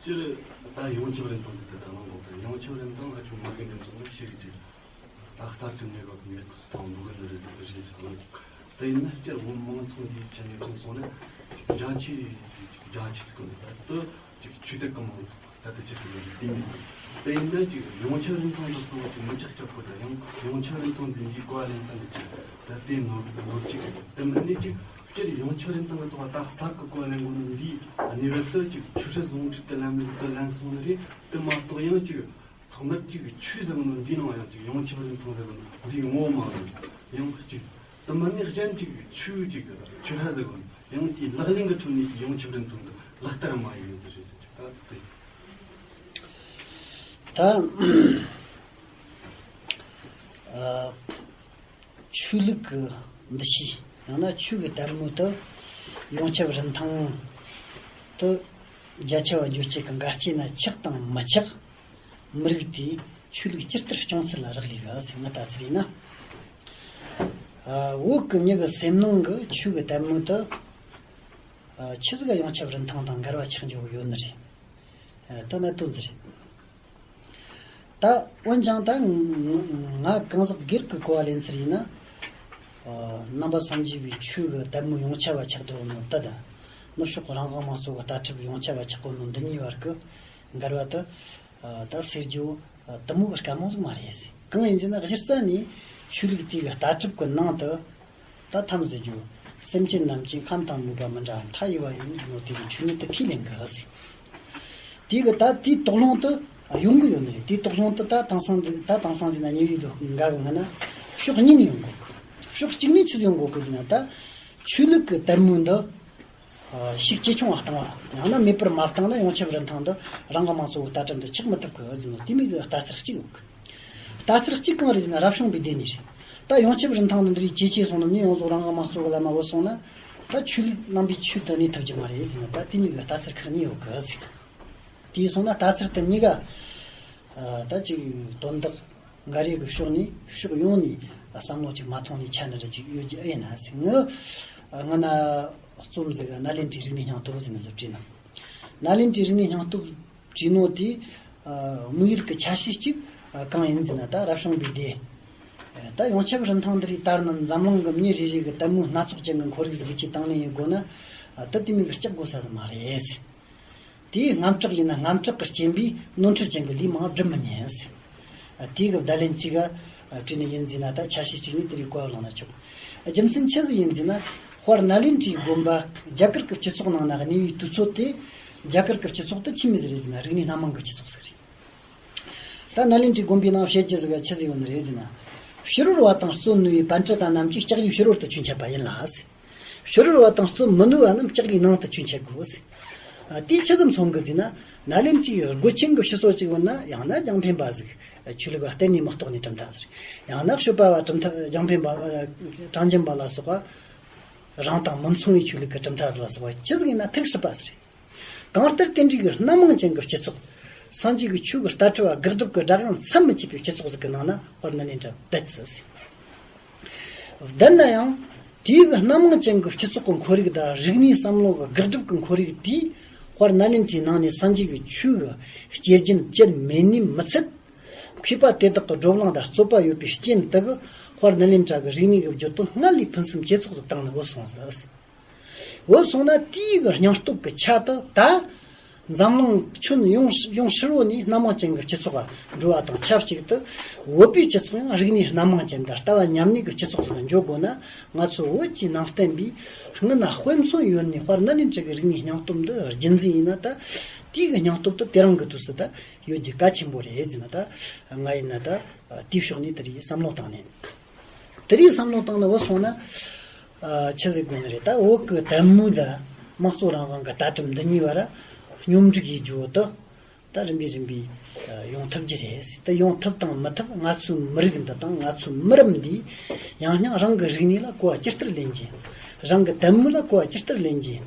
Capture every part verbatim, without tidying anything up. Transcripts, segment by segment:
སྤྱིར་ད་ཡོངས་ཁྱབ་རིན་ཐང་དེ་ད་ལྟ་གནང་དགོས་པ་རེད། ཡོངས་ཁྱབ་རིན་ཐང་ཨ་ཆུ་མ་གི་འདེམས་སོང་ན་ཤེས་ཀྱི་ད་གསར་དུ་གནས་བབ་མེད་པར་སུ་དང་འདུག་གི་འདི་རེད་ཟེར་གི་རེད་ཀྱང་། དེ་ཡིན་ན་སྤྱིར་བོད་མང་ཚོགས་འདིའི་ཆ་ནས་མཚོན་སོང་ན་ཅིག་རྒྱ་ཆེ་རྒྱ་ཆེ་ཟིག་གི་འདུག་ད་དུ་ཅིག་ཆོས་དད་ཀྱི་མང་ཚོགས་ད་དུ་ཅིག་གི་འདུག་དེ་ཡིན་དེ་ཡིན་ན་ཅིག་ཡོངས་ཁྱབ་རིན་ཐང་དུ་སོང་ཅིག་མི་ཆག་ཆག་པོ་དང་ཡང་ཡོངས་ཁྱབ་རིན་ཐང་འཛིན་རྒྱུའི་གོ་བ་ལེན་སྟངས་ཀྱི་ཅིག་ད་དེ་ནོར་ནོར་ཅིག་དེ་མིན་ནི་ཅིག་སྤྱིར་ཡོངས་ཁྱབ་རིན་ཐང་གི་ཐོག་ད་གསར་གི་གོ་བ་ལེན་དགོས་ནི་འདིའི་གནས་བབ་དུ་ཅིག་ཆོས་སྲིད་ཟུང་འབྲེལ་གྱི་ལམ་ལུགས་དུ་ལེན་སོང་ནི་རེད། དེ་མ་གཏོགས་ཡང་ཅིག་ཐོག་མར་ཅིག་ཆོས་ཟེར་བ་ནི་འདིའི་ནང་ཡང་ཅིག་ཡོངས་ཁྱབ་རིན་ཐང་ཟེར་བ་ནི་འདིའི་ངོ་བོ་མ་རེད། ཡང་ཅིག་དེ་མིན་ནི་གཞན་ཅིག་ཆོས་ཅིག་ཆོས་ཧ་ཟེར་བ་ནི་ཡང་དེའི་ལག་ལེན་གྱི་ཁྲོད་ནས་ཅིག་ཡོངས་ཁྱབ་རིན་ཐང་དུ་ལག་བསྟར་མ་ཡིན་ཟེར་རེད་ཟེར་ཅིག་ད་དེ། ད་ཨ། ཆོས་ལུགས་ཀྱི་འདུ་ཤེས་ཡང་ན་ཆོས་ཀྱི་དད་མོས་དེ་ཡོངས་ཁྱབ་རིན་ཐང་དུ་རྒྱ་ཆེ་བ་འགྱུར་བྱེད་ཀྱི་འགལ་རྐྱེན་ན་ཆགས་དང་མི་ཆགས། མི་རིགས་དེས་ཆོས་ལུགས་ཇི་ལྟར་སྐྱོང་ཚུལ་ལ་རག་ལས་གི་ཟེར་ང་ལྟ་ཚུལ་ཡིན་ན། ཨ། བོད་ཀྱི་མྱི་གི་སེམས་ནང་གི་ཆོས་ཀྱི་དད་མོས་དེ་ཨ། ཆི་ཟིག་ག་ཡོངས་ཁྱབ་རིན་ཐང་དང་འགལ་བ་ཆགས་འགྱོ་གི་ཡོད་ནི་རེད། ཨ། ད་གནད་དོན་ཟིག་རེད། ད་འོན་ཀྱང་ད་ང་གང་ཟག་སྒེར་གྱི་གོ་བ་ལེན་ཚུལ་ཡིན་ན། ཨ། ནང་པ་སངས་རྒྱས་པའི་ཆོས་ཀྱི་དད་མོས་ཡོངས་ཁྱབ་པ་ཆགས་འདུག་ནོ་ད་ད། ནུབ་ཕྱོགས་ཀྱི་རང་དབང་དམངས་གཙོ་གི་ལྟ་གྲུབ་ཡོངས་ཁྱབ་པ་ཆགས་གོ་ནོ་འདི་གཉིས་བར་གྱི་འགལ་བ་དེ་ཨ། ད་ཟེར་རྒྱུ་ཨ། དེ་མོ་གི་དཀའ་མོ་ཟིག་མ་རེད་ཟེར། གང་ཡིན་ཟེར་ན་གཞི་རྩ་ནས་ཆོས་ལུགས་དེ་གི་ལྟ་གྲུབ་ཀྱི་ནང་དུ། ད་ཐམས་ཟེར་རྒྱུ། སེམས་ཅན་རྣམས་ཀྱི་ཁམས་དང་མོས་པ་མི་འདྲ་མཐའ་ཡས་པ་ཡིན་ནོ་དེ་གི་ཆོས་ཉིད་དུ་ཁས་ལེན་གི་ཟེར། དེ་གི་ད་དེའི་དོགས་སློང་དུ་ཡོང་གི་ཡོད་ནི་རེད། དེའི་དོགས་སློང་དུ་ད་དེང་སང་ད་དེང་སང་ཟེར་ན་ཉེ་བའི་དུས་འགའ་གི་ངང་ན་ཕྱོགས་གཉིས་ནས་ཡོང་གོ་གི། ཕྱོགས་གཅིག་ནས་ཆི་ཟིག་ཡོང་གོ་གི་ཟེར་ན་ད་ཆོས་ལུགས་ཀྱི་དད་མོས་འདི་ཤུགས་ཇེ་ཆུང་བ་བཏང་བ་ཡང་ན་མེད་པར་མ་བཏང་ན་ཡོངས་ཁྱབ་རིན་ཐང་འདི་རང་གི་དམངས་གཙོ་གི་ལྟ་གྲུབ་འདི་ཆགས་མི་ཐུབ་གི་ཟེར་ནོ་དེ་མོ་གི་ལྟ་ཚུལ་གཅིག་ཡོད་གི། ལྟ་ཚུལ་གཅིག་གང་རེད་ཟེར་ན་རབ་བྱུང་པའི་སྡེ་ནས་རེད། ད་ཡོངས་ཁྱབ་རིན་ཐང་འདི་འདྲའི་ཇེ་ཆེ་སོང་ནམ་ནས་ཡོངས་རྫོགས་རང་གི་དམངས་གཙོ་གི་ལམ་མ་བུད་སོང་ན་ད་ཆོས་ལུགས་ནང་པའི་ཆོས་དུ་གནས་ཐུབ་ཀྱི་མ་རེད་ཟེར་ན་ད་དེ་མོ་གི་ལྟ་ཚུལ་ཁག་གཉིས་ཡོད་གི་ཟེར། དེ་སོང་ན་ལྟ་ཚུལ་དེ་གཉིས་ཀ་ད་ཅིག་དོན་དག་འགའ་རེ་གི་ཕྱོགས་ནས་ཕྱོགས་ཡོངས་ནས་བསམ་བློ་ཅིག་མ་ཐོངས་ནས་ཆ་ནས་རེ་ཅིག་ཡོད་རྒྱུ་ཨེ་ཡིན་ན་ཟེར། ངི་ངི་ན་རྩོམ་ཟིག་ག་ནཱ་ལེནྡྲའི་རིག་གནས་སྙིང་སྟོབས་ཟེར་ན་ཟེར་བྲིས་ན། ནཱ་ལེནྡྲའི་རིག་གནས་སྙིང་སྟོབས་བྲིས་ནོ་དེ་དམིགས་ཡུལ་གྱི་ཆ་ཤས་གཅིག་གང་ཡིན་ཟེར་ན་ད་རབ་བྱུང་པའི་སྡེ། ད་ཡོངས་ཁྱབ་རིན་ཐང་འདི་རིགས་ལྟར་ན་འཛམ་གླིང་གི་མྱི་རེ་རེ་གི་དད་མོས་སྣ་ཚོགས་ཅན་གྱི་ཁོར་ཡུག་ཟིག་གི་ཆེད་དང་ལེན་ཡེད་དགོས་ན་ད་དེ་མོ་གི་ལྕགས་དགོས་ས་ཟིག་མ་རེད། དེའི་རྔམ་སྐྲག་ཡིན་ན་རྔམ་སྐྲག་གི་རྐྱེན་པས་ནོར་འཁྲུལ་ཅན་གྱི་ལས་མང་བ་སྒྲུབ་མི་ཉན་ཟེར། དེའི་གི་བརྡ་ལན་གཅིག་ག་བྲིས་ནི་ཡིན་ཟེར་ན་ད་ཆ་ཤས་གཅིག་ནས་དེ་རིགས་གོ་བ་བླངས་ན་ཆོག་རྒྱུ་མཚན་ཆི་ཟིག་ཡིན་ཟེར་ན་དཔལ་ནཱ་ལེནྡྲའི་དགོན་པ་རྒྱ་གར་གྱི་སྤྱི་ཚོགས་ནང་ན་གནས་པའི་དུས་ཚོད་དེ་རྒྱ་གར་གྱི་སྤྱི་ཚོགས་དེ་ཆི་མོ་ཟིག་རེད་ཟེར་ན་རིག་གནས་སྣ་མང་གི་སྤྱི་ཚོགས་ཟིག་རེད། ད་ནཱ་ལེནྡྲའི་དགོན་པའི་ནང་བཤད་རྒྱུ་ཟིག་ག་ཆི་ཟིག་ཡོད་ནི་རེད་ཟེར་ན། ཕྱི་རོལ་བ་དང་རྩོད་ནུས་པའི་པཎྜི་ཏ་རྣམས་ཀྱིས་ལྕགས་རིའི་ཕྱི་རོལ་དུ་ཆོས་འཆད་པ་ཡིན་ལ་ཟེར། ཕྱི་རོལ་བ་དང་རྩོད་མི་ནུས་པ་རྣམས་ལྕགས་རིའི་ནང་དུ་ཆོས་འཆད་དགོས་ཟེར། ཨ། དེས་ཆི་ཙམ་མཚོན་གི་ཟེར་ན། ནཱ་ལེནྡྲའི་སྒོ་ཆེན་གྱི་ཕྱི་སོ་གཅིག་བོ་ན་ཡང་ན་རྒྱང་འཕེན་པ་ཟིག་ཆོས་ལུགས་པ་གཏན་ནས་མི་གཏོགས་ནས་གྲུབ་མཐའ་ཟེར། ཡང་ན་སྤྱོད་པ་བ་གྲུབ་མཐའ་རྒྱང་འཕེན་པ་ཨ། གྲངས་ཅན་པ་ལ་སོགས་པ། རང་དང་མི་མཚུངས་པའི་ཆོས་ལུགས་ཀྱི་གྲུབ་མཐའ་ཟིག་ལ་སོགས་པ་ཆི་ཟིག་ཡིན་ན་ཐུགས་སྲིད་པ་ཟེར། གང་ལྟར་དེ་འདྲའི་སྣ་མང་ཅན་གྱི་སྤྱི་ཚོགས། སངས་རྒྱས་ཀྱི་ཆོས་ཀྱི་ལྟ་གྲུབ་པ་དགག་སྒྲུབ་ཀྱི་སྒྲ་དབྱངས་མཚམས་མི་ཆད་པའི་སྤྱི་ཚོགས་ཟིག་གི་ནང་ན་དཔལ་ནཱ་ལེནྡྲ་བསྡད་ཚུལ་ཟེར། བསྡད་ན་ཡང་དེའི་གི་སྣ་མང་ཅན་གྱི་སྤྱི་ཚོགས་ཀྱི་ཁོར་ཡུག་དང་རིག་གནས་བསམ་བློ་གི་དགག་སྒྲུབ་ཀྱི་ཁོར་ཡུག་དེས་དཔལ་ནཱ་ལེནྡྲའི་ནང་ནས་སངས་རྒྱས་ཀྱི་ཆོས་ཀྱི་སྐྱེ་རྒྱུན་བཅད་མེད་ནས་མི་ཚད། མཁས་པ་དེ་དག་གི་བགྲོ་གླེང་དང་རྩོད་པ་ཡོད་པའི་རྐྱེན་དེ་གིས་དཔལ་ནཱ་ལེནྡྲ་གི་རིག་གནས་ཀྱི་བརྗོད་དོན་སྔར་ལས་ཕུན་སུམ་ཇེ་ཚོགས་སུ་བཏང་ནས་བུད་སོང་ཟེར། བུད་སོང་ན་དེའི་གི་སྙིང་སྟོབས་ཀྱི་ཆ་དེ་ད་འཛམ་གླིང་ཁྱོན་ཡོངས་ཡོངས་ཧྲིལ་བོ་ནས་སྣ་མང་ཅན་གྱི་སྤྱི་ཚོགས་ལ་འགྲོ་བ་དང་ཆབས་ཅིག་ཏུ་བོད་པའི་སྤྱི་ཚོགས་ཡང་རིག་གནས་སྣ་མང་ཅན་དང་ལྟ་བ་མཉམ་གནས་ཀྱི་སྤྱི་ཚོགས་སུ་འགྱུར་དགོས་ན་ང་ཚོ་བོད་ཀྱི་ནང་བསྟན་པའི་སྔོན་ན་དཔེ་མཚོན་ཡོད་ནས་དཔལ་ནཱ་ལེནྡྲ་གི་རིག་གནས་སྙིང་སྟོབས་འདི་རྒྱུན་འཛིན་ཡིན་ན་ད་དེའི་གི་སྙིང་སྟོབས་དེ་དེ་རིང་གི་དུས་སུ་ད་ཡོད་རྒྱུ་གལ་ཆེན་པོ་རེད་ཟེར་ན་ད་ང་ཡིན་ན་ད་དེའི་ཕྱོགས་ནས་དེ་རིགས་བསམ་བློ་བཏང་ནས། དེ་རིགས་བསམ་བློ་བཏང་ནས་བུད་སོང་ན། ཨ། ཆི་ཟིག་དགོས་ནི་རེད། ད་བོད་ཀྱི་དད་མོས་དང་དམངས་གཙོ་རང་དབང་གི་ལྟ་གྲུབ་འདི་གཉིས་བར་སྙོམས་སྒྲིག་ཡེད་རྒྱུ་བོ་དེ་ད་རིམ་པས་རིམ་པས་ཡོང་ཐུབ་རྒྱུ་རེད། དེ་ཡོང་ཐུབ་དང་མི་ཐུབ་ང་ཚོའི་མི་རིགས་འདི་དང་ང་ཚོའི་མི་རབས་འདིས་ཡང་སྙིང་རང་གི་རིག་གནས་ལ་གོ་བ་ཇི་ལྟར་ལེན་གྱིན། རང་གི་དད་མོས་ལ་གོ་བ་ཇི་ལྟར་ལེན་གྱིན།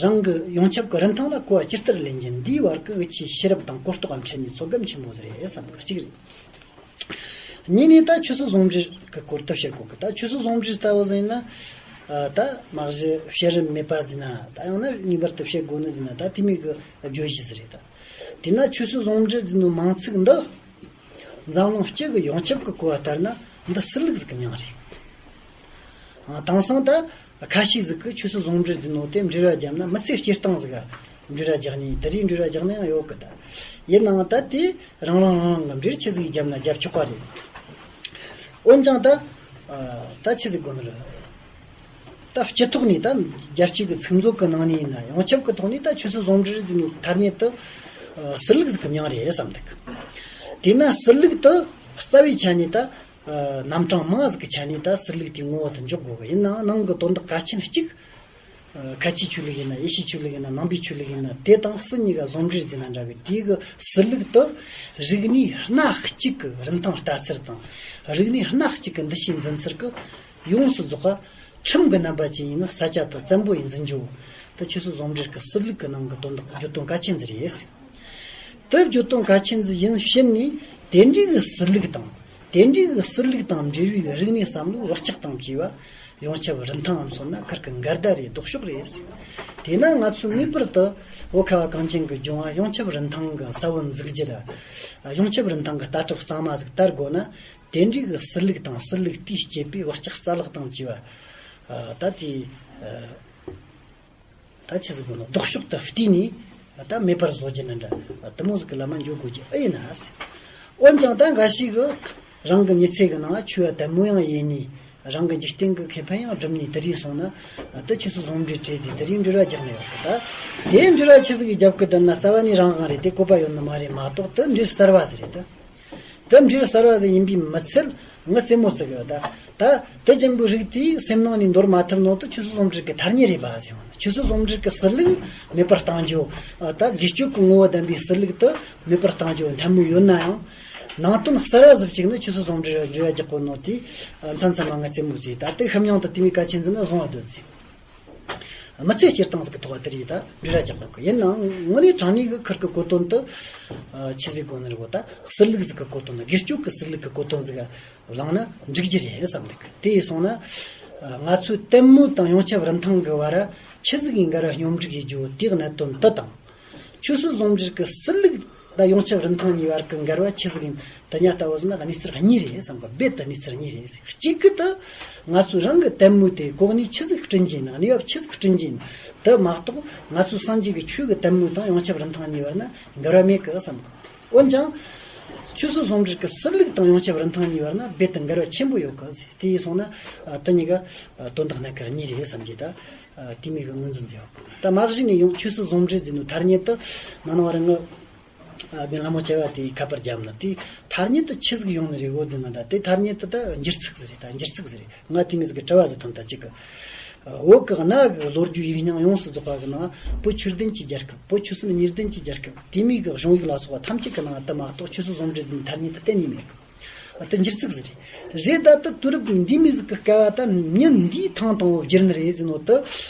རང་གི་ཡོངས་ཁྱབ་ཀྱི་རིན་ཐང་ལ་གོ་བ་ཇི་ལྟར་ལེན་གྱིན། འདིའི་བར་གྱི་འུ་ཆོའི་ཤེས་རབ་དང་གོ་རྟོགས་འཕྲད་ནས་ཚོད་བགམ་ཆེན་པོ་ཟིག་རེད་བསམ་གི་གཅིག་རེད། གཉིས་ནས་ད་ཆོས་སྲིད་ཟུང་འབྲེལ་གྱི་སྐོར་དུ་བཤད་དགོས་གི། ད་ཆོས་སྲིད་ཟུང་འབྲེལ་ལྟ་བུ་ཟིན་ན། ད་མ་གཞི་བཤད་རིན་མེད་པ་ཟིན་ན་ད་ཡང་ན་ངེས་པར་དུ་བཤད་དགོས་ནི་ཟིན་ན་ད་དེ་མོ་གི་བརྗོད་གཞི་ཟིག་རེད་ད། དེས་ན་ཆོས་སྲིད་ཟུང་འབྲེལ་ཟེར་ནོ་མིང་ཚིག་འདི་འཛམ་གླིང་སྤྱི་གི་ཡོངས་ཁྱབ་ཀྱི་གོ་བ་ལྟར་ན་འདི་སྲིད་ལུགས་ཟིག་གི་མིང་རེད། ཨ། དེང་སང་ད་ཁ་ཤས་ཟིག་གིས་ཆོས་སྲིད་ཟུང་འབྲེལ་ཟེར་ནོ་དེ་འབྲེལ་བ་བརྒྱབ་ན་མི་ཚེ་སྐྱེལ་སྟངས་ཟིག་ག་འབྲེལ་བ་རྒྱག་ནི། དེ་རིགས་འབྲེལ་བ་རྒྱག་ནི་ཡང་ཡོད་གི། ད་ཡིན་ནའང་ད་དེ་རང་རང་རང་རང་གི་འབྲེལ་ཆི་ཟིག་བརྒྱབ་ན་རྒྱབ་ཆོག་པ་རེད། འོན་ཀྱང་ད་ཨ། ད་ཆི་ཟིག་དགོས་ནི་རེད། ད་སྤྱི་ཐོག་ནས་ད་རྒྱལ་སྤྱི་གི་ཚིག་མཛོད་གི་ནང་ནས་ཡིན་ན། ཡོངས་ཁྱབ་གི་ཐོག་ནས་ད་ཆོས་སྲིད་ཟུང་འབྲེལ་ཟེར་ནོ་ཐ་སྙད་དེ་ཨ། སྲིད་ལུགས་ཟིག་གི་མིང་རེད་བསམ་འདུག། དེས་ན་སྲིད་ལུགས་དེ་རྩ་བའི་ཆ་ནས་ད་ཨ། རྣམ་གྲངས་མང་ཟིག་གི་ཆ་ནས་ད་སྲིད་ལུགས་དེའི་ངོ་བོ་དེ་འཇོག་དགོས་གི། ཡིན་ནའང་ནང་གི་དོན་དག་གལ་ཆེན་གཅིག། ཨ། ཁ་ཆེའི་ཆོས་ལུགས་ཡིན་ན། ཡེ་ཤུའི་ཆོས་ལུགས་ཡིན་ན། ནང་པའི་ཆོས་ལུགས་ཡིན་ན། དེ་དང་སྲིད་གཉིས་ཀ་ཟུང་འབྲེལ་ཟེར་ན་འདྲ་གི། དེའི་གི་སྲིད་ལུགས་དེ་རིག་གནས་སྣ་གཅིག་གི་རིན་ཐང་ལྟ་ཚུལ་དང་། རིག་གནས་སྣ་གཅིག་གི་འདུ་ཤེས་འཛིན་ཚུལ་གི་ཡོངས་སུ་རྫོགས་པ་ཁྲིམས་ཀྱི་རྣམ་པ་ཅན་ཡིན་ན་ས་ཆ་དེ་བཙན་པོ་ཡིས་འཛིན་རྒྱུ། དེ་ཆོས་སྲིད་ཟུང་འབྲེལ་གྱི་སྲིད་ལུགས་ཀྱི་ནང་གི་དོན་དག་བརྗོད་དོན་གལ་ཆེན་ཟིག་རེད། དེ་བརྗོད་དོན་གལ་ཆེན་ཟིག་ཡིན་ཕྱིན་ནས། དེ་འདྲའི་གི་སྲིད་ལུགས་དང་། དེ་འདྲའི་གི་སྲིད་ལུགས་དང་འབྲེལ་བའི་རིག་གནས་བསམ་བློའི་བག་ཆགས་དང་བཅས་པ་ཡོངས་ཁྱབ་རིན་ཐང་ངམ་མཚོན་ན་ཁིར་གི་འགལ་ཟླ་རེད། ལྡོག་ཕྱོགས་རེད། དེས་ན་ང་ཚོས་ངེས་པར་དུ་བོད་ཁ་བ་གངས་ཅན་གྱི་ལྗོངས་བ་ཡོངས་ཁྱབ་རིན་ཐང་གི་ས་བོན་འཛུགས་རྒྱུ་ལ། ཡོངས་ཁྱབ་རིན་ཐང་གི་ལྟ་གྲུབ་གཙང་མ་ཟིག་དར་དགོས་ན། དེ་འདྲའི་གི་སྲིད་ལུགས་དང་སྲིད་ལུགས་དེས་སྐྱེད་པའི་བག་ཆགས་རྩ་ལག་དང་བཅས་པ། ཨ། ད་དེ། ཨ། ད་ཆི་ཟིག་དགོས་ན་ལྡོག་ཕྱོགས་དེ་བལྟས་ནས་ད་མེད་པར་བཟོ་རྒྱུ་ནི་འདྲ། དེ་མོ་ཟིག་གི་ལམ་མ་འགྱོ་དགོས་རྒྱུ་ཨེ་ཡིན་ན་ཟེར། འོན་ཀྱང་ད་འགའ་ཞིག་གིས་རང་གི་མི་ཚེ་གི་ནང་ཆོས་པ་དལ་མོ་ཡང་ཡིན་ནས། རང་གི་འཇིག་རྟེན་གི་ཁེ་ཕན་ཡང་བསྒྲུབས་ནས། དེ་རིགས་སོང་ན་དེ་ཆོས་སྲིད་ཟུང་འབྲེལ་བྲལ་ཟིག་དེ་རིགས་འབྲེལ་བ་རྒྱག་ནི་ཡོད་གི། ད་དེ་འབྲེལ་བ་ཆི་ཟིག་གི་རྒྱབ་གི་བསྡད་ན་རྩ་བ་ནས་རང་དབང་རེད། དེ་བཀོད་པ་ཡོད་ནི་མ་རེད་མ་གཏོགས། དེ་འབྲེལ་གསར་བ་ཟིག་རེད་ད། དེ་འབྲེལ་གསར་བ་ཟིག་ཡིན་པའི་མི་ཚད། ངའི་རྩེད་མོ་རྩེ་གི་ཡོད་ད། ད་དེ་ཅན་པོའི་རིགས་དེའི་སེམས་ནང་ནས་འདོར་མ་ཐུབ་ནོ་དེ་ཆོས་སྲིད་ཟུང་འབྲེལ་གི་ཐ་སྙད་རེད་པ་ཟེར་བ་ནི། ཆོས་སྲིད་ཟུང་འབྲེལ་གི་སྲིད་ལུགས་མེད་པར་གཏང་རྒྱུ། ཨ། ད་སྒེར་གཅོད་གི་ངོ་བོ་ལྡན་པའི་སྲིད་ལུགས་དེ་མེད་པར་གཏང་རྒྱུ་འཐད་མོ་ཡོད་ན་ཡང་། ནང་དོན་གསར་བ་ཟིག་ཅིག་ནི་ཆོས་སྲིད་ཟུང་འབྲེལ་འབྲེལ་བ་རྒྱག་གོ་ནོ་དེ། ཨ། མཚམས་མཚམས་མ་ངའི་རྩེད་མོ་རྩེ་ད། དེ་ཤུགས་མྱང་དུ་དེ་མོའི་གལ་ཆེན་ཟིག་ནི་བཟུང་བ་སྡོད་ཟིག། མི་ཚེ་སྐྱེལ་སྟངས་ཟིག་གི་ཐོག་དེ་རིགས་ད་འབྲེལ་བ་རྒྱག་དགོས་གི། ཡིན་ནའང་དངོས་གནས་དྲང་གནས་གི་ཁིར་གི་གོ་དོན་དེ། ཨ། ཆི་ཟིག་གོ་ནི་རེད་གོ། ད་སྲིད་ལུགས་ཟིག་གི་གོ་དོན་དང་། སྒེར་གཅོད་གི་སྲིད་ལུགས་གི་གོ་དོན་ཟིག་བླངས་ན་འགྲིག་རྒྱུ་རེད་བསམ་འདུག། དེ་ཡིན་སོང་ན། ཨ། ང་ཚོས་དལ་མོ་དང་ཡོངས་ཁྱབ་རིན་ཐང་གི་བར་ཆི་ཟིག་གི་འགལ་བ་སྙོམས་སྒྲིག་ཡེད་རྒྱུ་དེའི་གནད་དོན་དེ་དང་། ཆོས་སྲིད་ཟུང་འབྲེལ་གྱི་སྲིད་ལུགས་དང་ཡོངས་ཁྱབ་རིན་ཐང་གཉིས་བར་གྱི་འགལ་བ་ཆི་ཟིག་ཡིན། དེ་གཉིས་ལྟ་བུ་ཟིན་ན་གནས་ཚུལ་གཉིས་རེད་བསམ་གི། རྦད་དེ་གནས་ཚུལ་གཉིས་རེད། གཅིག་གི་དེ་ང་ཚོས་རང་གི་དལ་མོ་དེ་གོ་གནས་ཆི་ཟིག་བསྐྲུན་གྱི་ཡིན། གནས་བབ་ཆི་ཟིག་བསྐྲུན་གྱི་ཡིན། དེ་མ་གཏོགས་ང་ཚོའི་སངས་རྒྱས་ཀྱི་ཆོས་ཀྱི་དལ་མོ་དང་ཡོངས་ཁྱབ་རིན་ཐང་གཉིས་བར་ན་འགལ་བ་མེད་གི་བསམ་གི། འོན་ཀྱང་། ཆོས་སྲིད་ཟུང་འབྲེལ་གྱི་སྲིད་ལུགས་དང་ཡོངས་ཁྱབ་རིན་ཐང་གཉིས་བར་ན་རྦད་དེ་འགལ་བ་ཆེན་པོ་ཡོད་གི་ཟེར། དེ་ཡིན་སོང་ན། ཨ། དེ་གཉིས་ཀ་ཨ། དོན་དག་སྣ་ཁ་གཉིས་རེད་བསམ་གི། ད་ཨ། དེ་མོ་གི་ངོས་འཛིན་མཛད་ཡོད། ད་མ་གཞི་ནས་ཡང་ཆོས་སྲིད་ཟུང་འབྲེལ་ཟེར་ནོ་ཐ་སྙད་དེ་ནང་ན་བ་ར་ང་ཨ། རྒན་ལྷ་མོ་བྱ་བ་དེའི་ཁ་པར་བརྒྱབ་ན། དེ་ཐ་སྙད་དེ་ཆི་ཟིག་ཡོང་ནི་རེད་གོ་ཟེར་ན། ད་དེ་ཐ་སྙད་དེ་ད་འགྱུར་ཚིག་ཟིག་རེད། ད་འགྱུར་ཚིག་ཟིག་རེད། ང་དེ་མོ་ཟིག་གི་དྲི་བ་ཟིག་ཐོན། ད་གཅིག་གི། བོད་ཀྱི་གནའ་གི་ལོ་རྒྱུས་ཡིག་རྙིང་ཡོངས་སུ་རྫོགས་པ་གི་ནང་། བོད་ཆོས་ལྡན་གྱི་རྒྱལ་ཁབ། བོད་ཆོས་སྲིད་གཉིས་ལྡན་གྱི་རྒྱལ་ཁབ། དེ་མོ་གི་གཞུང་ཡིག་ལ་སོགས་པ་ཐམས་ཅད་ཀྱི་ནང་དེ་མ་གཏོགས་ཆོས་སྲིད་ཟུང་འབྲེལ་ཟེར་ནི་ཐ་སྙད་དེ་གཏན་ནས་མེད་གི། དེ་འགྱུར་ཚིག་ཟིག་རེད། རེད། ད་དེ་དུས་རབས་འདི་མོ་ཟིག་གི་སྐབས་བ་ད་མྱི་འདིས་ཐེངས་དང་པོ་བསྒྱུར་ནི་རེད་ཟེར་ནོ་དེ་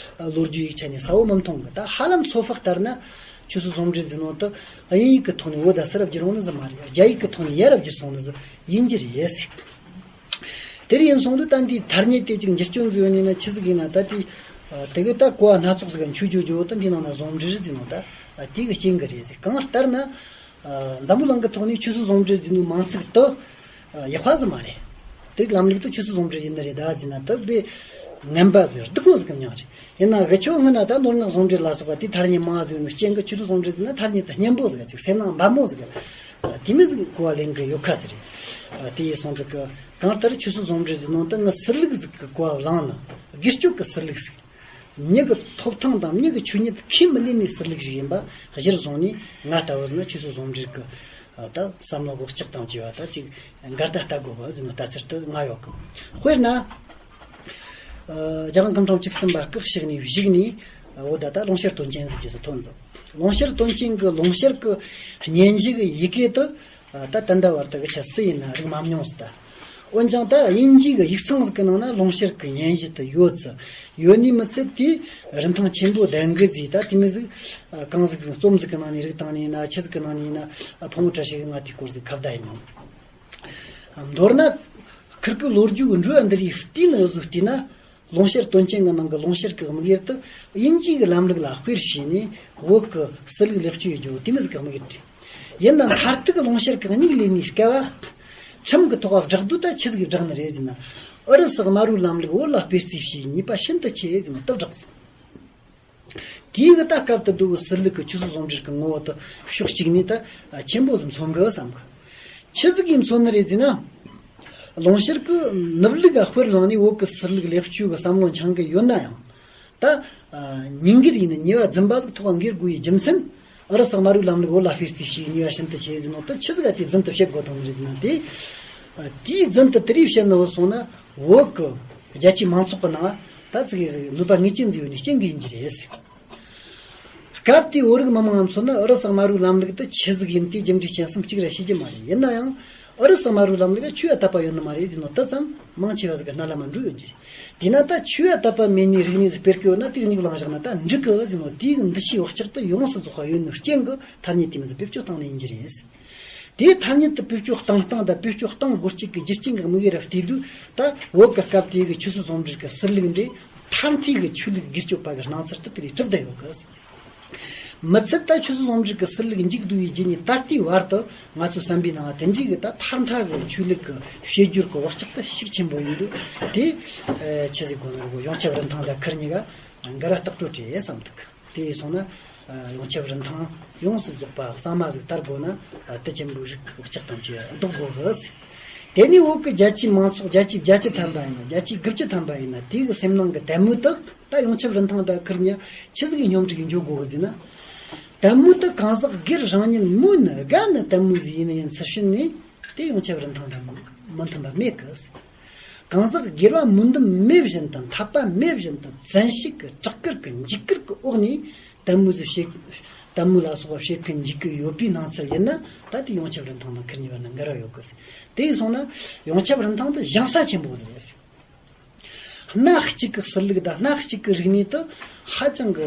ལོ་རྒྱུས་ཡིག་ཆ་ནས་གསལ་བོ་མི་མཐོང་གི། ད་ཧ་ལམ་ཚོད་དཔག་ལྟར་ན་ཆོས་སྲིད་ཟུང་འབྲེལ་ཟེར་ནོ་དེ་དབྱིན་ཡིག་གི་ཐོག་ནས་བོད་ད་སི་ར་བསྒྱུར་ཡོང་ནི་ཟིག་མ་རེད། རྒྱ་ཡིག་གི་ཐོག་ནས་ཡ་ར་བསྒྱུར་སོང་ནི་ཟིག་ཡིན་རྒྱུ་རེད་ཟེར། དེར་ཡིན་སོང་དུས་ད་འདིའི་ཐ་སྙད་དེ་ཅིག་འགྱུར་སྐྱོན་ཟིག་ཡོད་ནི་ན་ཆི་ཟིག་ཡིན་ན། ད་དེ་དེ་གི་ད་གོ་བ་སྣ་ཚོགས་ཟིག་འཆུ་རྒྱུ་རྒྱུ་དེ་འདི་ནང་ན་ཟུང་འབྲེལ་ཟེར་ནོ་ད་དེ་གི་རྐྱེན་གི་རེད་ཟེར། གང་ལྟར་ན། ཨ། འཛམ་བུ་གླིང་གི་ཐོག་ནས་ཆོས་སྲིད་ཟུང་འབྲེལ་ཟེར་ནོ་མིང་ཚིག་དེ་ཡག་པ་ཟིག་མ་རེད། དེ་ལམ་ལུགས་དེ་ཆོས་སྲིད་ཟུང་འབྲེལ་ཡིན་ནི་རེད། ད་ཟེར་ན་དེ་དཔེ་ངན་པ་ཟིག་སྡུག་པོ་ཟིག་གི་མྱིང་རེད། ཡིན་ན་གི་ཆོས་སྔོན་ན་ད་ནོར་ངག་ཟུང་འབྲེལ་ལ་སོགས་པ་དེ་ཐ་སྙད་མང་ཟིག་ཡོད་ནོ་རྐྱེན་གི་ཆོས་སྲིད་ཟུང་འབྲེལ་ཟེར་ན་ཐ་སྙད་དེ་སྙན་པོ་ཟིག་ཅིག་སེམས་ནང་འབབ་མོ་ཟིག་དེ་མོ་ཟིག་གོ་བ་ལེན་གི་ཡོད་ཁ་ཟིག་རེད། དེ་ཡིན་སོང་དུས་གི་གང་ལྟར་ཆོས་སྲིད་ཟུང་འབྲེལ་ཟེར་ནོ་དེ་ངའི་སྲིད་ལུགས་ཟིག་གི་གོ་བ་བླངས་ནི། སྒེར་གཅོད་གི་སྲིད་ལུགས་ཟིག། མྱི་གི་ཐོབ་ཐང་དང་མྱི་གི་ཆོས་ཉིད་ཁས་མི་ལེན་ནི་སྲིད་ལུགས་ཤིག་ཡིན་པ་གཞིར་བཟུང་ནས། ང་ལྟ་བུ་ཟིག་ན་ཆོས་སྲིད་ཟུང་འབྲེལ་གི་ད་བསམ་བློ་བག་ཆགས་དང་བཅས་པ་ད་ཅིག་འགལ་ཟླ་ལྟ་དགོས་པ་ཟེར་ནོ་ལྟ་ཚུལ་དེ་ང་ཡོད་གི། དཔེར་ན། ཨ། རྒྱལ་དབང་སྐུ་ཕྲེང་བཅུ་གསུམ་པ་སྐུ་གཤེགས་ནས་གཞུག་ནས། འོ་ད་ད་ལུང་ཤར་དོན་ཅན་ཟེར་རྒྱུ་ཟིག་ཐོན་ཟིག། ལུང་ཤར་དོན་ཅན་གི་ལུང་ཤར་གི་སྙན་ཞུ་གི་ཡི་གེ་དེ། ཨ། ད་ད་ལྟ་བར་དུ་གི་ཆ་སྲིད་ཡིན་ན་རིག་མ་མྱོང་ཟིག་ད། འོན་ཀྱང་ད་དབྱིན་ཇི་གི་ཡིག་ཚང་ཟིག་གི་ནང་ན་ལུང་ཤར་གི་སྙན་ཞུ་དེ་ཡོད་ཟིག། ཡོད་ནི་མི་ཚད་དེ་རིན་ཐང་ཆེན་པོ་ལྡན་གི་ཟིག། ད་དེ་མོ་ཟིག། ཨ། གང་ཟིག་རྩོམ་ཟིག་གི་ནང་ནས་རིག་སྟངས་ནས་ཡིན་ན། ཆི་ཟིག་གི་ནང་ནས་ཡིན་ན། ཨ། ཕོ་མོ་བཀྲ་ཤིས་གིས་ང་དེའི་སྐོར་ཟིག་ཁ་བརྡ་ཡིན་མྱོང་། མདོར་ན། ཁིར་གི་ལོ་རྒྱུས་འགྲོས་འདི་རིགས་བལྟས་ནི་འུ་ཟོས་བལྟས་ན། ལུང་ཤར་དོན་རྐྱེན་གྱི་ནང་གི་ལུང་ཤར་གྱི་དམིགས་ཡུལ་དུ་དབྱིན་ཇིའི་གི་ལམ་ལུགས་ལ་དཔེར་བྱས་ནས་བོད་ཀྱི་གསུར་ལུགས་ལེགས་བཅོས་ཡེད་རྒྱུ་དེ་མོ་ཟིག་གི་དམིགས་ཡུལ་རེད། ཡིན་ནའང་མཐར་ཐུག་གི་ལུང་ཤར་གྱི་མིག་ལས་ནས་བསྐལ་བ་ཁྲིམས་ཀྱི་ཐོག་བསྒྲགས་དུས་ད་ཆི་ཟིག་གིས་བསྒྲགས་ནི་རེད་ཟེར་ན། ཨུ་རུ་སུ་དམར་པོའི་ལམ་ལུགས་བོད་ལ་སྤེལ་རྩིས་བྱས་ནུས་པ་ཤིན་ཏུ་ཆེ་ཟེར་ནས་དེ་བསྒྲགས་ཟིན། དེའི་གི་ད་སྐབས་དེ་དུས་གི་གསུར་ལུགས་ཀྱི་ཆོས་སྲིད་ཟུང་འབྲེལ་གྱི་ངོ་བོ་དེ་ཕྱོགས་གཅིག་ནས་ད་ཆེན་པོ་ཟིག་མཚོན་གི་བསམ་གི། ཆི་ཟིག་གིས་མཚོན་ནི་རེད་ཟེར་ན། ལུང་ཤར་གྱི་ནུབ་ལུགས་ག་དཔེར་བླངས་ནས་བོད་ཀྱི་གསུར་ལུགས་ལེགས་བཅོས་ཀྱི་བསམ་བློ་འཆང་གི་ཡོད་ན་ཡང་། ད་ཉིན་འགར་ཡིན་ན་ཉེས་པ་རྫུན་པ་ཟིག་ཐོག་འགེལ་དགོས་པའི་རྒྱུ་མཚན། ཨུ་རུ་སུ་དམར་པོའི་ལམ་ལུགས་བོད་ལ་སྤེལ་རྩིས་བྱས་ནུས་པ་ཤིན་ཏུ་ཆེ་ཟེར་ནོ་དེ་ཆི་ཟིག་ག་དེ་རྫུན་དུ་བཤད་དགོས་དོན་ནི་རེད་ཟེར་ན། དེ་དེའི་རྫུན་དུ་དེ་རིགས་བཤད་ནི་བུད་སོང་ན། བོད་ཀྱི་རྒྱལ་སྤྱིའི་མང་ཚོགས་ཀྱི་ནང་ད་ཙིག་གེ་ཟིག་ནུས་པ་ངེས་ཅན་ཟིག་ཡོད་ནི་རྐྱེན་གྱིས་ཡིན་གྱི་རེད། སྐབས་དེའི་བོད་རིགས་མི་མང་ང་མཚོན་ན་ཨུ་རུ་སུ་དམར་པོའི་ལམ་ལུགས་དེ་ཆི་ཟིག་ཡིན་དེ་རྒྱུ་འབྲས་རྐྱེན་གསུམ་གཅིག་ར་ཤེས་ཀྱི་མ་རེད། ཡིན་ན་ཡང་ཨུ་རུ་སུ་དམར་པོའི་ལམ་ལུགས་ལ་ཆོས་ཡ་དད་པ་ཡོད་ནི་མ་རེད་ཟེར་ནོ་དེ་ཙམ་མང་ཆེ་བ་ཟིག་གི་སྣ་ལ་མ་འགྲོ་ཡོད་ཀྱི་རེད། དེས་ན་ད་ཆོས་ཡ་དད་པ་མེད་ནི་རིག་གནས་ཟིག་སྤེལ་གི་ཡོད་ན་དེ་གི་མྱིག་ལང་བཞག་ན་ད་འགྲིག་གི་ཟེར་ནོ་དེའི་གི་འདུ་ཤེས་བག་ཆགས་དེ་ཡོངས་སུ་རྫོགས་པ་ཡོད་ནོ་རྐྱེན་གྱིས་ཐ་སྙད་དེ་མོ་ཟིག་བེད་སྤྱོད་བཏང་ནི་ཡིན་གྱི་རེད། དེའི་ཐ་སྙད་དུ་བེད་སྤྱོད་བཏང་སྟངས་དང་བེད་སྤྱོད་གཏོང་དགོས་རྐྱེན་གྱི་རྒྱུ་རྐྱེན་གྱི་དམིགས་ཡུལ་ར་བལྟས་དུས། ད་བོད་ཀྱི་སྐབས་དེའི་གི་ཆོས་སྲིད་ཟུང་འབྲེལ་གྱི་གསུར་ལུགས་འདི་མཐར་ཐུག་གི་ཆོས་ལུགས་སྒེར་གཅོད་པ་གི་སྣང་ཚུལ་དུ་དེ་རིགས་གྲུབ་བསྡད་ཡོད་གི། མི་ཚད་ད་ཆོས་སྲིད་ཟུང་འབྲེལ་གྱི་གསུར་ལུགས་འཇིག་བསྡུ་བའི་རྗེས་ནས་ད་ལྟའི་བར་དུ་ང་ཚོའི་བསམ་པའི་ནང་དེ་འདྲའི་གི་ད་མཐར་འཁྲ་གི་ཆོས་ལུགས་ཀྱི་བཤད་སྒྱུར་གྱི་བག་ཆགས་དེ་ཤུགས་ཆེན་པོ་ཡིན་དུས། དེ་ཆི་ཟིག་གོ་ནོ་རེད་གོ། ཡོངས་ཁྱབ་རིན་ཐང་དང་ཁུར་གཉིས་ཀ་འགལ་བ་རྟག་སྤྲོད་བྱེད་བསམ་འདུག། དེ་ཡིན་སོང་ན། ཨ། ཡོངས་ཁྱབ་རིན་ཐང་ཡོངས་སུ་རྫོགས་པ་གཙང་མ་ཟིག་དར་དགོས་ན། ཨ། དེ་ཆེན་པོའི་རིགས་བག་ཆགས་ཐམས་ཅད་ལྡོག་དགོས་གི། དེ་ནས་བོད་ཀྱི་རྒྱལ་སྤྱིའི་མང་ཚོགས་བརྒྱ་ཆའི་བརྒྱད་ཅུ་ཐམ་པ་ཡིན་ན། བརྒྱ་ཆའི་དགུ་བཅུ་ཐམ་པ་ཡིན་ན། དེ་གི་སེམས་ནང་གི་དད་མོས་དག་ད་ཡོངས་ཁྱབ་རིན་ཐང་དང་ཁུར་གཉིས་ཆི་ཟིག་གི་སྙོམས་སྒྲིག་འཇོག་དགོས་གི་ཟེར་ན། དད་མོས་དེ་གང་ཟག་སྒེར་རང་ཉིད་མོས་ནི་དགའ་ནི་དད་མོས་ཟིག་ཡིན་ནི་ཡིན་ཚུལ་ཤེས་ནས། དེ་ཡོངས་ཁྱབ་རིན་ཐང་དང་མི་མཐུན་པ་མེད་གི། གང་ཟག་སྒེར་བ་མོས་འདུན་མེད་བཞིན་དུ། འཐད་པ་མེད་བཞིན་དུ། བཙན་ཤུགས་ཀྱི་དྲག་སྐུལ་གྱི་འཇིགས་སྐུལ་གྱི་འོག་ནས་དད་མོས་སུ་བྱེད། དད་མོས་ལ་སོགས་པ་བྱེད་མཁན་འཇིགས་ཀྱི་ཡོད་པའི་སྣང་ཚུལ་ཡིན་ན། ད་དེ་ཡོངས་ཁྱབ་རིན་ཐང་དང་ཁུར་གཉིས་བར་ན་འགལ་བ་ཡོད་གི། དེ་ཡིན་སོང་ན་ཡོངས་ཁྱབ་རིན་ཐང་དེ་གཞེང་ས་ཆེན་པོ་ཟིག་རེད། སྣ་གཅིག་གི་གསུར་ལུགས་དང་སྣ་གཅིག་གི་རིག་གནས་དེ་ཧ་ཅང་གི་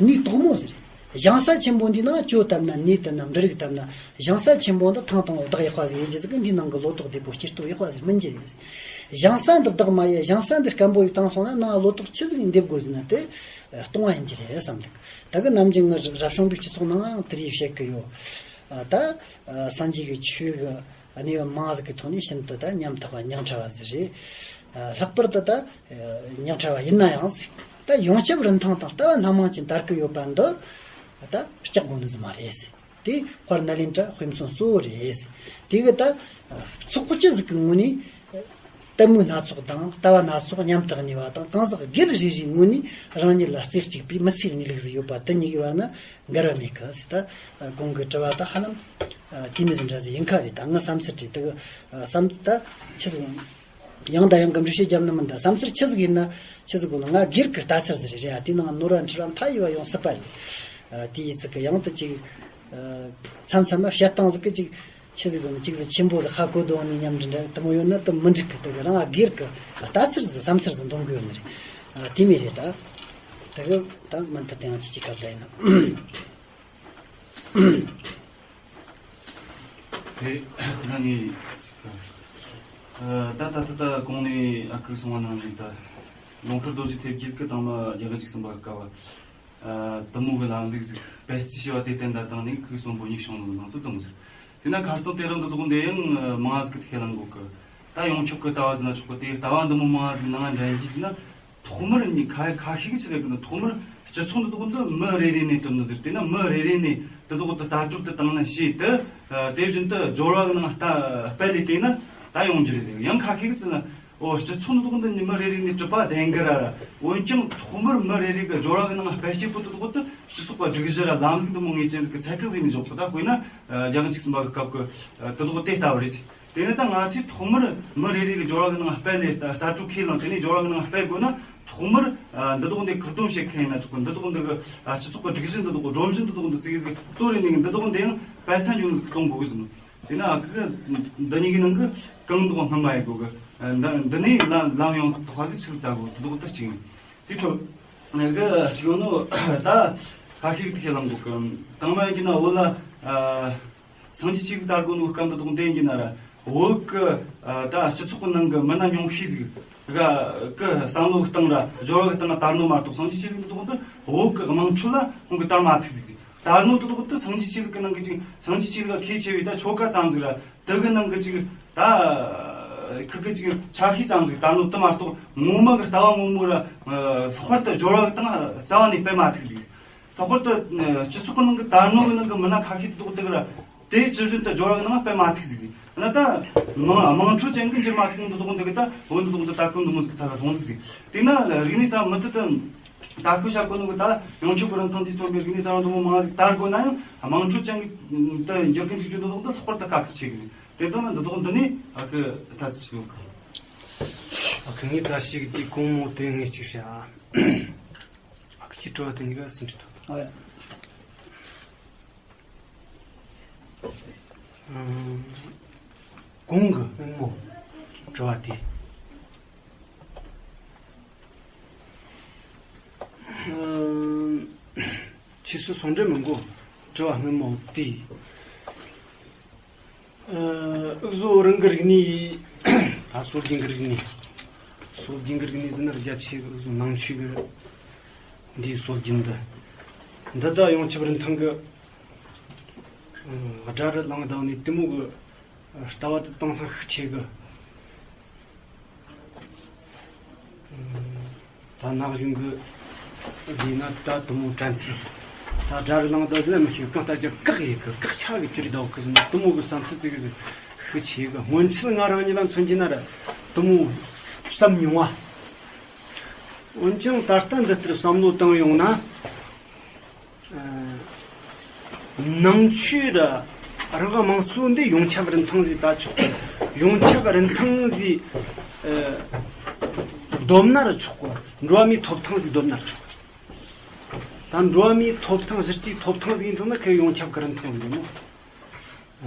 གནས་དོག་མོ་ཟིག་རེད། གཞེང་ས་ཆེན་པོ་འདིའི་ནང་ཅོ་བཏབ་ན་ནས་བཏབ་ན་འབྲུ་རིགས་བཏབ་ན། གཞེང་ས་ཆེན་པོ་འདི་ཐང་དང་པོ་བདག་ཡག་པ་ཟིག་ཡིན་རྒྱུ་ཟིག་གི། འདིའི་ནང་གི་ལོ་ཏོག་བདེ་པོ་སྐྱེ་སྟོབས་ཡག་པ་ཟིག་སྨིན་རྒྱུ་རེད། གཞེང་ས་འདི་བདག་མ་ཡེ། གཞེང་ས་འདི་སྐམ་པོ་ཡེ་བཏང་སོང་ན་ནང་ལོ་ཏོག་ཆི་ཟིག་འདེབས་དགོས་ཟེར་ན་དེ་སྟོང་བ་ཡིན་རྒྱུ་རེད་བསམ་འདུག། ད་གི་ནམ་རྒྱུན་ངའི་རབ་བྱུང་པའི་སྤྱི་ཚོགས་ནང་དེ་རིགས་བཤད་གི་ཡོད། ཨ། ད་སངས་རྒྱས་ཀྱི་ཆོས་ཀྱི་གནས་བབ་མང་ཟིག་གི་ཐོག་ནས་ཤིན་ཏུ་ད་ཉམ་ཐག་པ་ཉག་ཕྲ་བ་ཟིག་རེད། ལྷག་པར་དུ་ད་ཉག་ཕྲ་བ་ཡིན་ན་ཡང་ཟིག། ད་ཡོངས་ཁྱབ་རིན་ཐང་དང་ལྟ་བ་སྣ་མང་ཅན་དར་གི་ཡོད་པ་འདི་ད་སྐྲག་དགོས་ནི་ཟིག་མ་རེད་ཟིག། དེ་དཔལ་ནཱ་ལེནྡྲ་དཔེ་མཚོན་གཙོ་བོ་རེད་ཟིག། དེ་གི་ད་ཚོགས་སྤྱི་ཟིག་གི་ངོས་ནས་ལྟད་མོ་སྣ་ཚོགས་དང་ལྟ་བ་སྣ་ཚོགས་ཉམ་ཐག་ནུས་པ་དང་། གང་ཟག་སྒེར་རེ་རེའི་ངོས་ནས་རང་ཉིད་ལ་རྩེ་གཅིག་པའི་མི་ཚེའི་གནས་ལུགས་ཟིག་ཡོད་པ་དེ་གཉིས་ཀྱི་བར་ན་འགལ་བ་མེད་གི་ཟེར། ད་གོང་གི་དྲི་བ་ད་ཧ་ལམ་དེ་མོ་ཟིག་འདྲ་ཟིག་ཡིན་ཁ་རེད། ད་ངའི་བསམ་ཚུལ་རེད། ད་བསམ་ད་ཆི་ཟིག་ཡང་དང་ཡང་གི་འགྲེལ་བཤད་བརྒྱབ་ནི་མིན། ད་བསམ་ཚུལ་ཆི་ཟིག་ཡིན་ན་ཆི་ཟིག་གོ་ན། ང་སྒེར་གྱི་ལྟ་ཚུལ་ཟིག་རེད་རེད། ཨ། དེའི་ནང་ནོར་བ་འཁྲུལ་བ་མཐའ་ཡས་པ་ཡོང་སྲིད་པ་རེད། ཨ། དེ་ཡི་ཚིག་གི་ཡང་དུ་ཅིག་ཨ། མཚམས་མཚམས་མ་བཤད་སྟངས་ཟིག་གི་ཅིག་ཆི་ཟིག་གོ་ན། ཅིག་ཟིག་ཆེན་པོ་ཟིག་ཧ་གོ་དོ་ནི་མཉམ་འདྲ་འདྲ་དེ་མོ་ཡོད་ན་དེ་མི་འགྲིག་གི། དེ་གི་རང་སྒེར་གྱི་ལྟ་ཚུལ་ཟིག་བསམ་ཚུལ་ཟིག་འདོན་གི་ཡོད་ནི་རེད། ཨ། དེ་མོ་རེད། ད་དེ་གི་ད་མུ་མཐུད་དེ་ཡང་ཅི་ཅིག་སྐབས་ད་ཡིན་ན། དེ་ན་ངས། ཨ། ད་ད་ད་ད་གོང་ནས་ཨ་ཁུ་གསུང་བ་ནང་བཞིན། ད་ལུང་ཁུར་རྡོ་རྗེ་ཐེལ་རྒྱལ་གྱིས་དང་མ་རྒྱལ་བ་བཅུ་གསུམ་པ་སྐབས་བ། ཨ། དེ་མོ་གི་ལམ་ལུགས་ཟིག་སྤེལ་རྩིས་བྱས་པ་དེ་བརྟེན་ད་བཏང་ནས་ཁུ་གསོན་པོ་ཉིད་བྱུང་ནོ་ནང་ཚུལ་དེ་མོ་ཟིག། དེ་ན་ཁ་རྩང་དེ་རིང་འདི་དག་འདི་ཡང་མང་ཟིག་གི་ཁས་ལེན་དགོས་གི། ད་ཡོངས་ཁྱབ་ཀྱི་ལྟ་བ་ཟིག་ན་ཆོག་གི། དེ་ལྟ་བ་འདི་མོ་མང་ཟིག་ནང་འདྲ་ཡིན་གྱི་ཟིག་ན། ཐོག་མར་ནི་ཁ་ཁ་ཤས་ཀྱིས་ཆི་ཟེར་གི་ན། ཐོག་མར་སྤྱི་ཚོགས་འདི་དག་འདི་མི་རེ་རེ་ནས་གྲུབ་ནི་ཟེར། དེ་ན་མི་རེ་རེ་ནས་འདི་དག་འདི་ལྟ་གྲུབ་དེ་བཏང་ནི་བྱས་ཏེ། ཨ། དེ་བཞིན་དུ་སྦྱོར་བ་གི་ནང་ལྟ་སྤེལ་ལས་བལྟས་ན་ད་ཡོང་རྒྱུ་རེད་ཟེར། ཡང་ཁ་ཤས་ཀྱིས་ཟེར་ན། འོ། སྤྱི་ཚོགས་འདི་དག་འདི་ནི་མི་རེ་རེ་ནས་གྲུབ་པ་བདེན་གི་ར་ར། འོན་ཀྱང་ཐོག་མར་མི་རེ་རེ་གིས་སྦྱོར་བ་གི་ནང་སྤེལ་བྱེད་པོ་དེ་དག་འདི་སྤྱི་ཚོགས་ཀྱི་སྒྲིག་གཞི་ར་ལམ་ལུགས་འདི་མོ་ངེས་ཅན་ཟིག་གི་ཚད་བཀག་ཟིག་ནས་འཇོག་གི། ད་དཔེར་ན་རྒྱལ་ཡོངས་བཅུ་གསུམ་པ་གི་སྐབས་ཀྱི་དེ་དག་དེ་ལྟ་བུ་རེད། དེ་ནས་ད་ང་ཚོས་ཐོག་མར་མི་རེ་རེ་གིས་སྦྱོར་བ་གི་ནང་སྤེལ་ནས་ལྟ་གྲུབ་ཁས་བླངས། དེ་ནས་སྦྱོར་བ་གི་ནང་སྤེལ་དགོས་ན། ཐོག་མར་ཨ་འདི་དག་འདི་ཁུར་འདོན་བྱེད་མཁན་ཡིན་ན་ཆོག་གི། འདི་དག་འདི་གི་ཨ་སྤྱི་ཚོགས་ཀྱི་སྒྲིག་གཞི་འདི་དག་གི་སྒྲོམ་གཞི་འདི་དག་འདི་ཙིག་གེ་ཟིག་གཏོར་རེ་ནས་འདི་དག་འདི་ཡང་སྤེལ་ས་འཇོན་ཟིག་གཏོང་དགོས་གི་ཟེར་ནོ། དེ་ན་ཨ་ཁུ་འདི་གཉིས་ཀྱི་ནང་གི་གང་འདོགས་སྔོན་མ་ཡེ་དགོས་གི། ཨ་འདི་འདི་ནས་ལམ་ལམ་ཡོང་ཐོག་ཁ་ཟིག་ཆི་ཟིག་བཙལ་དགོས། འདི་དག་འདི་གཅིག་ཡིན། དེ་འཕྲོ་ནས་གི་གཅིག་ཡོང་ནོ། ད་ཁ་ཤས་ཀྱིས་ཁས་ལེན་དགོས་གི། དང་མ་ཡིན་གྱི་ན་བོད་ལ་ཨ། སངས་རྒྱས་ཆོས་ཀྱི་དར་གོ་ནོ་སྐབས་འདི་དག་འདི་ཡིན་གྱི་ན་ར། བོད་ཀྱི་ཨ་ད་སྤྱི་ཚོགས་ཀྱི་ནང་གི་མི་སྣ་ཉུང་ཤས་ཟིག་ ག་གི་བསམ་བློ་གི་སྟེང་ར་སྦྱོར་བ་གི་སྟེང་ལ་དར་ནོ་མ་གཏོགས། སངས་རྒྱས་ཆོས་ལུགས་འདི་དག་ཏུ་བོད་གི་དམངས་ཁྲོད་ལ་ཁོང་གི་དར་མ་ཐུག་ཟིག་ཟིག་དར་ནོ་འདི་དག་ཏུ་སངས་རྒྱས་ཆོས་ལུགས་གི་ནང་གི་ཅིག་སངས་རྒྱས་ཆོས་ལུགས་ལ་ཁས་ཆེ་བའི་ད་ཆོ་ག་ཙམ་ཟིག་ར་དེ་གི་ནང་གི་ཅིག་ད་ཁི་གི་ཅིག་ཆ་ཤས་ཙམ་ཟིག་དར་ནོ་དེ་མ་གཏོགས། ངོ་མ་གི་ལྟ་བ་ངོ་མ་ར་ལྷག་པར་དུ་སྦྱོར་བ་གི་སྟེང་རྩ་བ་ནས་དཔེ་མ་ཐུག་ཟིག་ལྷག་པར་དུ་སྤྱི་ཚོགས་གི་ནང་གི་དར་ནོ་གི་ནང་གི་མི་སྣ་ཁ་ཤས་དེ་དག་དེ་གི་ར་དེ་ཇི་བཞིན་དུ་སྦྱོར་བ་གི་ནང་སྤེལ་མ་ཐུབ་ཟིག་ཟིག་ན་ད་དམངས་དམངས་ཁྲོད་ཅན་གི་འགྱུར་མ་ཐུབ་འདི་དག་འདི་གི་ད་འོ་འདི་དག་འདི་ད་ཀུན་འདི་མོ་ཟིག་ཚ་ལ་ཐོང་ཟིག་ཟིག་དེ་ན་རིག་གནས་ས་མུ་མཐུད་དུ་ད་སྐུ་ཞབས་ཀུན་ནོ་གི་ད་ཡོངས་ཁྱབ་ཀྱི་རིན་ཐང་འདི་མཚོན་པའི་རིག་གནས་རྩ་བ་འདི་མོ་མང་ཟིག་དར་དགོས་ན་ཡང་དམངས་ཁྲོད་ཅན་གི་ད་འགྱུར་གི་འཇིག་རྒྱུ་འདི་དག་འདི་ལྷག་པར་དུ་དཀའ་ཁག་ཆེ་གི་ཟིག་དེ་དག་ན་འདི་དག་འདི་ནས་ཨ་ཁུ་ད་ཚི་ཆི་ལོ་ཨ་ཁུ་ངའི་ད་ཞིག་དེ་གོང་མོ་དེ་ངས་གཅིག་བྱ་ཨ་ཁུ་ཁྱི་སྤྲོ་བ་དེ་གཉིས་ཀ་ཟིན་ཁྲི་ཐོག་ཨ་ཡ། གོང་གི་སྔོན་མོ་དྲི་བ་དེ། ཁྱེད་ཚོ་ཟུང་འབྲེལ་མི་འགོ་དྲི་བ་སྔོན་མོ་དེ། ཨུ་ཟོ་རང་གི་རིག་གནས་ད་སྲོལ་རྒྱུན་གི་རིག་གནས། སྲོལ་རྒྱུན་གི་རིག་གནས་ཟེར་ན་རྒྱ་ཆེ་གི་ཨུ་ཟོ་ནང་ཆོས་གི་འདིའི་སྲོལ་རྒྱུན་འདི། འདི་ད་ཡོངས་ཁྱབ་རིན་ཐང་གི་ཨ་སྒྲ་རི་གླང་ཟླ་ནས་དེ་མོ་གི་ལྟ་བ་དེ་དེང་སང་ཤུགས་ཆེ་གི། ད་ན་གཞུང་གི་བསྡུས་ན་ད་དེ་མོ་དྲན་ཚུལ། ད་སྒྲ་རི་གླང་ཟླ་ཟེར་ན་མི་ཤེས་གང་ལྟར་ཀྱང་བཀག་ཡེ་གི་བཀག་ཆ་གི་བཅུར་ཟླ་གི་ཟེར་ན་དེ་མོ་གི་བསམ་ཚུལ་ཙི་གི་ཤུགས་ཆེ་གི། སྔོན་ཆད་ང་རང་ཉིད་ལ་མཚོན་གྱི་ན་ར་དེ་མོ་བསམ་མྱོང་བ། འོན་ཀྱང་ད་ལྟ་འདི་ལྟར་བསམ་བློ་བཏང་ཡོང་ན། ནང་ཆོས་ར་རང་དབང་དམངས་གཙོ་འདི་ཡོངས་ཁྱབ་རིན་ཐང་ཟིག་ད་ཆོག་གི། ཡོངས་ཁྱབ་རིན་ཐང་ཟིག་བསྡོམས་ན་ར་ཆོག་གི། འགྲོ་བ་མིའི་ཐོབ་ཐང་ཟིག་བསྡོམས་ན་ར་ཆོག་གི། ད་འགྲོ་བ་མིའི་ཐོབ་ཐང་གཞི་རྩའི་ཐོབ་ཐང་ཟིག་ཡིན་ཐོག་ན་ཁོས་ཡོངས་ཁྱབ་ཀྱི་རིན་ཐང་ཟིག་ཡིན་ནོ།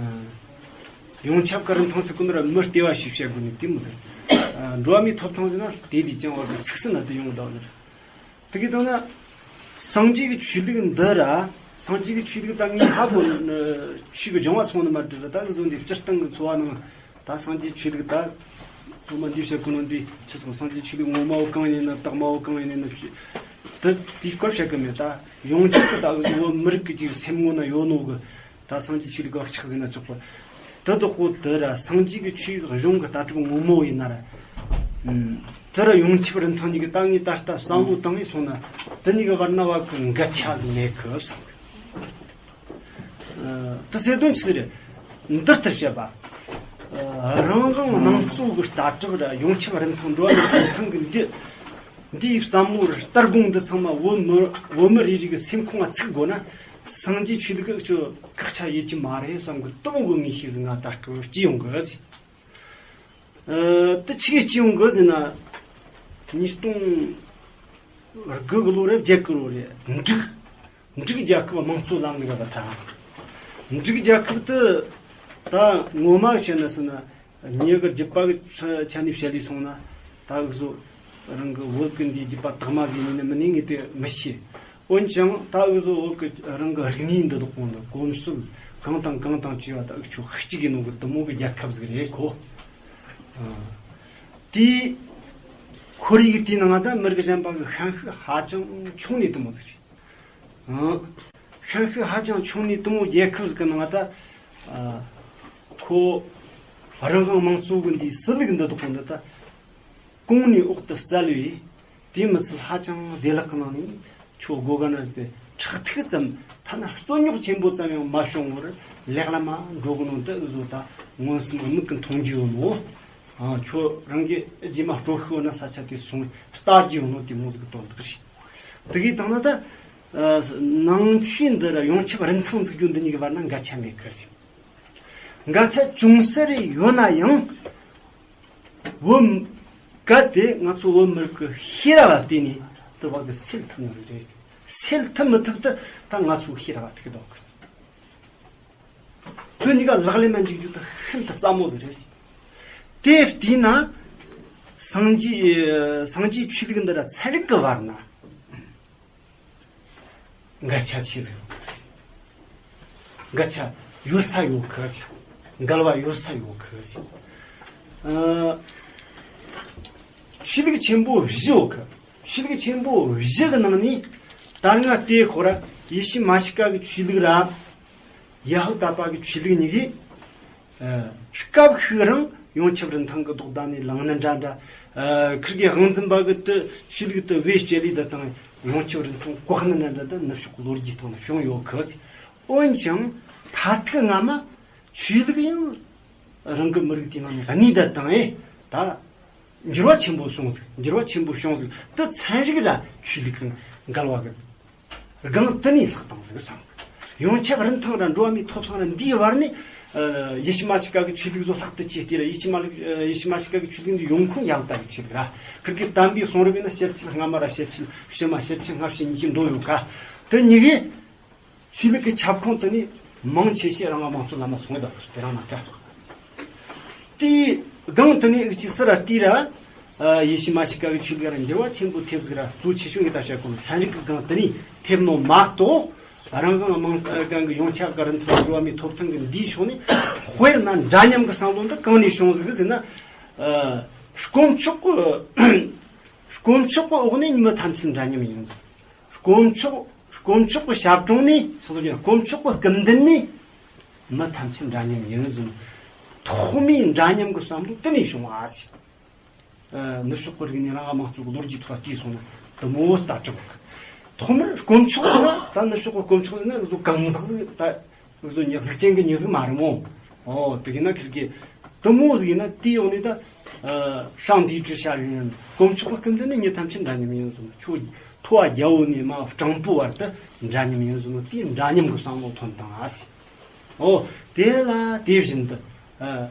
ཡོངས་ཁྱབ་ཀྱི་རིན་ཐང་ཟེར་གོ་ནོ་ར་མི་ལྟེ་བ་ཞིག་བཤད་དགོས་ནི་དེ་མོ་ཟིག་འགྲོ་བ་མིའི་ཐོབ་ཐང་ཟེར་ན་དེ་ལས་ཀྱང་བར་གྱི་ཚིག་སྲིད་ན་དེ་ཡོང་གི་ད་ནི། དེ་གི་དང་ན། སངས་རྒྱས་ཀྱི་ཆོས་ལུགས་འདི་ར། སངས་རྒྱས་ཀྱི་ཆོས་ལུགས་ད་ངས་ཧ་གོ་ཆོས་ཀྱི་སྦྱོང་བ་སོང་ནི་མ་འདྲི་ར་ད་གི་བཟོ་འདི་སྤྱིར་བཏང་གི་འཚོ་བ་ནང་ད་སངས་རྒྱས་ཆོས་ལུགས་ད། ཐོག་མ་འདི་བཤད་གོ་ནོ་འདི་ཆི་སོང་སངས་རྒྱས་ཆོས་ལུགས་ངོ་མ་བོ་གང་ཡིན་ན་དག་མ་བོ་གང་ཡིན་ན་ཅི། དེ་དེའི་སྐོར་བཤད་གི་མེད་ད། ཡོངས་ཁྱབ་ཏུ་ད་གི་བཟོ་བོ་མི་རིགས་ཀྱི་ཅིག་སེམས་ངོ་ན་ཡོད་ནོ་གི། ད་སངས་རྒྱས་ཆོས་ལུགས་བག་ཆགས་ཟིན་ན་ཆོག་པ། དེ་དག་པོ་དེ་ར་སངས་རྒྱས་ཀྱི་ཆོས་གཞུང་གི་ལྟ་གྲུབ་ངོ་མ་བོ་ཡིན་ན་ར། དེ་ར་ཡོངས་ཁྱབ་རིན་ཐང་གཉིས་ཀྱི་ད་ངས་ད་ལྟ་བསམ་བློ་བཏང་ནས་སོང་ན་དེ་གཉིས་ཀྱི་བར་ན་བ་གི་འགལ་ཆ་ཟིག་མེད་གི་བསམ་གི། དེ་ཟེར་དོན་ཅི་ཟེར། འདི་ལྟར་བཤད་པ། རང་དབང་དམངས་གཙོ་གི་ལྟ་གྲུབ་ར་ཡོངས་ཁྱབ་རིན་ཐང་འགྲོ་བ་མིའི་ཐོབ་ཐང་གི་འདི། འདིའི་བསམ་བློ་ར་ལྟ་དགོངས་འདི་ཚང་མ་བོད་མི་བོད་མི་རེ་རེ་གི་སེམས་ཁོང་ང་ཚུགས་དགོས་ན། སངས་རྒྱས་ཆོས་ལུགས་ཀྱི་ཁག་ཆ་ཡོད་ཀྱི་མ་རེད་བསམ་གི་དེ་མོ་གི་ངེས་ཤེས་ཟིག་ང་ད་སྐབས་སྐྱེ་ཡོང་གི་ཟེར། ཨ། དེ་ཆི་གི་སྐྱེ་ཡོང་གི་ཟེར་ན། ཉིས་སྟོང་དགུ་གི་ལོ་རེད་བརྒྱད་གི་ལོ་རེད་འབྲུག་འབྲུག་རྒྱལ་ཁབ་དམངས་གཙོ་ལམ་ལུགས་ལ་ད། འབྲུག་རྒྱལ་ཁབ་དེ་ད་ངོ་མ་བཤད་ན་ཟེར་ན་ཉེ་གི་རྒྱུད་པ་གི་ཆ་ཆ་ནས་བཤད་ལས་སོང་ན་ད་འུ་ཟོ་རང་གི་བོད་གི་འདིའི་རྒྱུད་པ་དག་མ་ཟིག་ཡིན་ནི་མིན་ནི་ངས་དེ་མི་ཤེས། འོན་ཀྱང་ད་འུ་ཟོ་བོད་གི་རང་གི་རིག་གནས་འདི་དག་གོང་དུ་གོམས་སྲོལ་གང་དང་གང་དང་བཅས་པ་ད་འུ་ཆོ་གཅིག་ཡིན་ནོ་གི་དེ་མོ་གི་རྒྱལ་ཁབ་ཟིག་རེད་གོ། དེའི་ཁོར་ཡུག་དེའི་ནང་ད་མི་རིགས་གཞན་པ་གི་ཤན་ཤུགས་ཧ་ཅང་ཆུང་ནི་དེ་མོ་ཟིག་རེད། ཤན་ཤུགས་ཧ་ཅང་ཆུང་ནི་དེ་མོ་རྒྱལ་ཁབ་ཟིག་གི་ནང་ད་ཁོ་རང་དབང་དམངས་གཙོ་གི་འདིའི་སྲིད་ལུགས་འདི་དག་གོང་དུ་ད། གོང་ནས་འོག་ཏུ་བསྩལ་བས། དེའི་མི་ཚད་ཧ་ཅང་བདེ་བླག་གི་ནང་ནས་ཁྱོད་སྒོ་ག་ན་ཟིག་ཏུ་ཁྲག་ཐིགས་ཙམ་ཐ་ན་རྩོད་རྙོག་ཆེན་པོ་ཙམ་ཡང་མ་བྱུང་བར་ལེགས་ལ་མ་འགྲོ་གི་ནོ་དེ་འུ་ཟོ་ད་མངོན་སུམ་མིག་གིས་མཐོང་རྒྱུ་ཡོད་ནོ། ཨ། ཁྱོད་རང་གིས་རྗེས་མ་སྤྲོ་ཤུགས་ཡོད་ན་ས་ཆ་དེ་སོང་ལྟ་རྒྱུ་ཡོད་ནོ་དེ་མོ་ཟིག་གི་དོན་དག་རེད། དེ་གི་དང་ན་ད་ནང་ཆོས་འདི་ར་ཡོངས་ཁྱབ་རིན་ཐང་འཛུགས་རྒྱུ་འདི་གཉིས་ཀྱི་བར་ན་འགལ་ཆ་མེད་གི་ཟེར། འགལ་ཆ་ཅུང་ཟད་རེ་ཡོད་ན་ཡང་། བོད་གལ་ཏེ་ང་ཚོ་བོད་མི་རིགས་ཀྱི་ཤེས་རབ་བ་བལྟས་ནས་དུ་བ་གི་སེལ་ཐུབ་ནི་རེད། སེལ་ཐུབ་མི་ཐུབ་དུ་ད་ང་ཚོའི་ཤེས་རབ་བ་ཐུག་གི་འདུག་གི། དོན་གཉིས་ཀ་ལག་ལེན་མ་འཇུག་རྒྱུ་དུ་ཤིན་ཏུ་སླ་མོ་ཟིག་རེད། དེ་བལྟས་ན་སངས་རྒྱས་སངས་རྒྱས་ཆོས་ལུགས་འདི་ར་ཚན་རིག་གི་བར་ན། འགལ་ཆ་ཆེ་ཟིག་ཡོད་གི་ཟེར། འགལ་ཆ་ཡོད་ས་ཡོད་གི་ཟེར། འགལ་བ་ཡོད་ས་ཡོད་གི་ཟེར། ཨ། ཆོས་ལུགས་ཆེན་པོ་བཞི་ཡོད་གི། ཆོས་ལུགས་ཆེན་པོ་བཞི་གི་ནང་ནས་ད་སྔ་དེ་ཁོ་ར་ཡེ་ཤུ་མ་ཤི་ཀ་གི་ཆོས་ལུགས་ར། ཡ་ཧུ་དཱ་པ་གི་ཆོས་ལུགས་གཉིས་ཀས་ཨ་སྐབས་ཤིག་རིང་ཡོངས་ཁྱབ་རིན་ཐང་གི་ལྡོག་ཟླ་ནས་ལངས་ནི་འདྲ་འདྲ། ཨ་ཁིར་གི་དབང་འཛིན་པ་གི་དུ་ཆོས་ལུགས་དུ་བེད་སྤྱད་ལས་ད་དང་ཡོངས་ཁྱབ་རིན་ཐང་བཀག་ནི་འདྲ་འདྲ་དུ་ནུབ་ཕྱོགས་གི་ལོ་རྒྱུས་སྟེང་ན་བྱུང་ཡོད་གི། འོན་ཀྱང་མཐར་ཐུག་སྔ་མ་ཆོས་ལུགས་ཡང་རང་གི་མི་རིགས་དེའི་ནང་ནས་གནས་ད་དང་ཨེ་ད། འགྱུར་བ་ཆེན་པོ་བྱུང་ཟིག་འགྱུར་བ་ཆེན་པོ་བྱུང་ཟིག་དེ་ཚན་རིག་ར་ཆོས་ལུགས་ཀྱི་འགལ་བ་གི་སྒང་དེ་ནས་ལྷག་བཏང་ཟིག་བསམ། ཡོངས་ཁྱབ་རིན་ཐང་ར་འགྲོ་བ་མིའི་ཐོབ་ཐང་ར་འདིའི་བར་ནས། ཨ་ཡེ་ཤུ་མ་ཤི་ཀ་གི་ཆོས་ལུགས་བཟོ་ལྷག་ཏུ་ཆེ་སྟེ་ར་ཡེ་ཤུ་མ་ལུགས་ཨ་ཡེ་ཤུ་མ་ཤི་ཀ་གི་ཆོས་ལུགས་འདི་ཡོང་ཁུངས་ཡང་དག་གི་ཆོས་ལུགས་ར། ཁིར་གི་དམ་པའི་གསུང་རབ་ཡིན་ན་ཕྱིར་ཕྱིན་སྔ་མ་ར་ཕྱིར་ཕྱིན་ཕྱི་མ་ཕྱིར་ཕྱིན་སྔ་ཕྱི་གཉིས་ཀྱི་མདོ་ཡོད་ཀ། དེ་གཉིས་ཀས། ཆོས་ལུགས་ཀྱི་ཁྱབ་ཁོངས་དེ་ནས་མང་ཆེ་ཤས་རང་དབང་དམངས་གཙོ་ལམ་ལ་སོང་ཡོད་པ་དེ་རང་མ་དཀའ། དེའི་སྒང་དེ་ནས་འུ་ཅི་སི་ར་ཏི་ར། ཨ་ཡེ་ཤུ་མ་ཤི་ཀ་གི་ཆོས་ལུགས་ར་འགྱུར་བ་ཆེན་པོ་ཐེབས་ཟིག་ར་གཙོ་ཆེ་ཤོས་ཀྱི་ལྟ་བྱ་ཁོ་ཚན་རིག་གི་སྒང་དེ་ནས་ཐེབས་ནོ་མ་གཏོགས། རང་དབང་དམངས་སྒང་གི་ཡོངས་ཁྱབ་ཀྱི་རིན་ཐང་འགྲོ་བ་མིའི་ཐོབ་ཐང་གི་འདིའི་ཕྱོགས་ནས་དཔེར་ན་འདྲ་མཉམ་གྱི་བསམ་བློ་འདི་གང་ནས་བྱུང་ཟིག་ཟེར་ན། ཨ་དཀོན་མཆོག་གི་དཀོན་མཆོག་གི་འོག་ནས་མི་ཐམས་ཅད་འདྲ་མཉམ་ཡིན་ཟིག་དཀོན་མཆོག་དཀོན་མཆོག་གི་ཞབས་དྲུང་ནས་ཆགས་སོ་ཀྱང་དཀོན་མཆོག་གི་སྐུ་མདུན་ནས་མི་ཐམས་ཅད་འདྲ་མཉམ་ཡིན་ཟིན། ཐོག་མའི་འདྲ་མཉམ་གྱི་བསམ་བློ་དེ་ནས་བྱུང་བ་ཟེར། ཨ་ནུབ་ཕྱོགས་ཀྱི་རིག་གནས་རང་དབང་དམངས་གཙོ་གི་ལོ་རྒྱུས་ཐོག་བལྟས་སོང་ན་དེ་མོ་ལྟ་གྲུབ། ཐོག་མར་དཀོན་མཆོག་ཟེར་ན་ད་ནུབ་ཕྱོགས་ཀྱི་དཀོན་མཆོག་ཟེར་ན་བཟོ་གང་ཟག་ཟིག་ད། བཟོ་ཉག་གཟུགས་ཅན་གྱི་མྱི་ཟིག་མ་རེད་མོ། ཨོ་དེ་གིན་ན་ཁིར་གི་དེ་མོ་ཟིག་ཡིན་ན་དེའི་འོག་ནས་ད། ཨ་上帝之下人人། དཀོན་མཆོག་གི་སྐུ་མདུན་ནས་མྱི་ཐམས་ཅད་འདྲ་མཉམ་ཡིན་གསུངས། ཁྱོད་མཐོ་བ་རྒྱལ་པོ་ནས་མ་སྤྲང་པོ་བར་དུ་འདྲ་མཉམ་ཡིན་གསུངས། དེའི་འདྲ་མཉམ་གྱི་བསམ་བློ་ཐོན་བཏང་ཨ་སི། ཨོ་དེ་ལ་དེ་བཞིན་དུ། ཨ་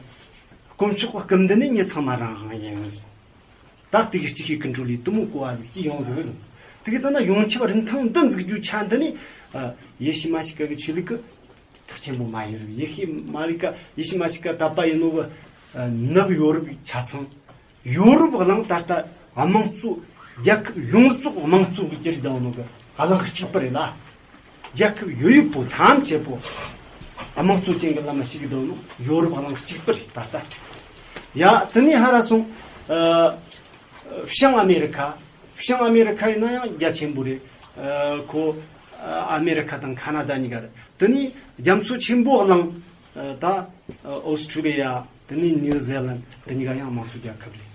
དཀོན་མཆོག་གི་སྐུ་མདུན་ནས་མྱི་ཚང་མ་རང་དབང་ཡིན་གསུངས། ད་ལྟའི་གི་སྤྱི་ཁའི་ཀུན་འགྲོ་ལས་དེ་མོ་གོ་བ་ཟིག་ཅིག་ཡོང་ཟིག་ཟིག་དེ་གི་ད་ན་ཡོངས་ཁྱབ་རིན་ཐང་འདི་འཛུགས་རྒྱུའི་ཆ་འདི་ནི། ཨ་ཡེ་ཤུ་མ་ཤི་ཀ་གི་ཆོས་ལུགས་ཀྱི་ཁག་ཆེན་པོ་མ་ཡིན་ཟིག་ཡེ་ཤུ་མ་རི་ཀ་ཡེ་ཤུ་མ་ཤི་ཀ་དད་པ་ཡིན་ནོ་གི། ཨ་ནུབ་ཡོ་རོབ་ཆ་ཚང་། ཡོ་རོབ་གླིང་ད་ལྟ་དམངས་གཙོ། རྒྱལ་ཁབ་ཡོངས་རྫོགས་དམངས་གཙོ་གི་གྱུར་བསྡད་ནོ་གི་གླིང་གཅིག་པུ་རེད་ལ། རྒྱལ་ཁབ་ཡོད་ཡོད་པོ་ཐམས་ཅད་པོ་དམངས་གཙོ་ཅན་གྱི་ལམ་ལ་ཞུགས་ཀྱི་འདུག་ནོ་ཡོ་རོབ་གླིང་གཅིག་པུ་རེད་ད་ལྟ། ཡ་དེ་ནས་ཧ་ར་སོང་། ཨ་བྱང་ཨ་མེ་རི་ཁ། བྱང་ཨ་མེ་རི་ཁ་ཡིན་ན་ཡང་རྒྱ་ཆེན་པོ་རེད། ཨ་ཁོ་ཨ་ཨ་མེ་རི་ཁ་དང་ཁ་ན་ཌ་གཉིས་ཀ་རེད། དེ་ནས་རྒྱ་མཚོ་ཆེན་པོ་གླིང་། ཨ་ད་ཨོ་སི་ཁྲུ་ལི་ཡ། དེ་ནས་ནིའུ་ཛི་ལན་དེ་གཉིས་ཀ་ཡང་དམངས་གཙོ་རྒྱལ་ཁབ་རེད།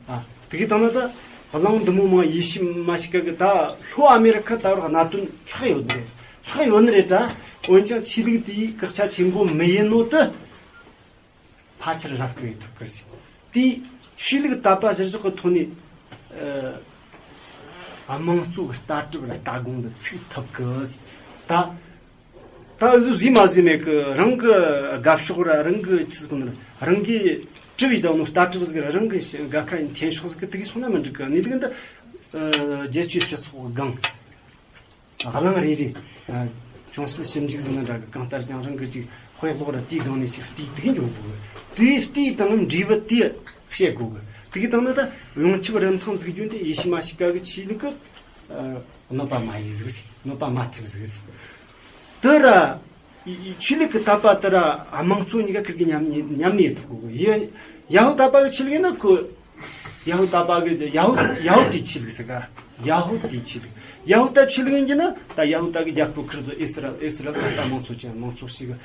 ཨ་དེ་གི་དང་ན་ད་གླིང་འདི་མོ་མང་ཡེ་ཤུ་མ་ཤི་ཀ་གི་ད་ལྷོ་ཨ་མེ་རི་ཁ་ད་བར་གནད་དོན་ལྷག་ཡོད་ནི་རེད། ལྷག་ཡོད་ནི་རེད་ད། འོན་ཀྱང་ཆོས་ལུགས་དེའི་སྐད་ཆ་ཆེན་པོ་མི་ཡིན་ནོ་དེ་ཕལ་ཆེར་ར་སྤྲོད་ཐུབ་གི་ཟེར། དེའི་ཆོས་ལུགས་དད་པ་གཞིར་བཞག་གི་ཐོག་ནས་ཨ་དམངས་གཙོ་གི་ལྟ་གྲུབ་ལ་ལྟ་དགོངས་དེ་ཚུགས་ཐུབ་གི་ཟེར། ད། ད་འུ་ཚོ་ཟིག་མ་ཟིག་མེད་གི། རང་གི་དགའ་ཕྱོགས་ར་རང་གི་ཆི་ཟིག་ནི་རང་གི་དྲི་བའི་དང་ནོ་ལྟ་གྲུབ་ཟིག་ར་རང་གི་དགའ་ཁ་ཡིན་འཐེན་ཕྱོགས་ཟིག་གི་དེ་གི་སོང་ན་མི་འགྲིག་གི། གནས་ལུགས་འདི་ཨ་རྒྱལ་སྤྱིའི་སྤྱི་ཚོགས་སྒང་གླིང་རེ་རེ་ཨ་ཅུང་ཟད་ཞིབ་འཇུག་ཟིག་ནི་འདྲ་གི། གང་ལྟར་ཀྱང་རང་གི་ཅིག་དཔེ་ཀློག་ར་དེའི་སྒང་ནས་ཅིག་བལྟས་དེ་གི་འཇོག་དགོས་གི། དེའི་བལྟས་དང་འབྲས་བུ་དེ་བཤད་དགོས་གི། དེ་གི་དང་ནི་ད་ཡོངས་ཁྱབ་རིན་ཐང་འཛུགས་རྒྱུ་འདི་ཡེ་ཤུ་མ་ཤི་ཀ་གི་ཆོས་ལུགས་གི་ཨ་གནོད་པ་མ་ཡིན་ཟིག་ཟེར། གནོད་པ་མ་ཐེབས་ཟིག་ཟེར། དེ་ར་ཆོས་ལུགས་ཀྱི་དད་པ་དེ་ར་དམངས་གཙོ་གཉིས་ཀ་ཁིར་གི་མཉམ་ནས་མཉམ་གནས་ཐུབ་དགོས་གི། ཡ་ཡ་ཧུ་དཱ་པ་གི་ཆོས་ལུགས་ཡིན་ན་ཁོ་ཡ་ཧུ་དཱ་པ་གི་ཡ་ཧུ་ཡ་ཧུ་དཱའི་ཆོས་ལུགས་ཟེར་ག་ཡ་ཧུ་དཱའི་ཆོས་ལུགས། ཡ་ཧུ་དཱ་ཆོས་ལུགས་ཡིན་གྱི་ན་ད་ཡ་ཧུ་དཱ་གི་རྒྱལ་ཁབ་ཁིར་ཚོ་ཨི་སི་རལ། ཨི་སི་རལ་ད་ལྟ་དམངས་གཙོ་ཅན་དམངས་གཙོ་ཞིག་གི།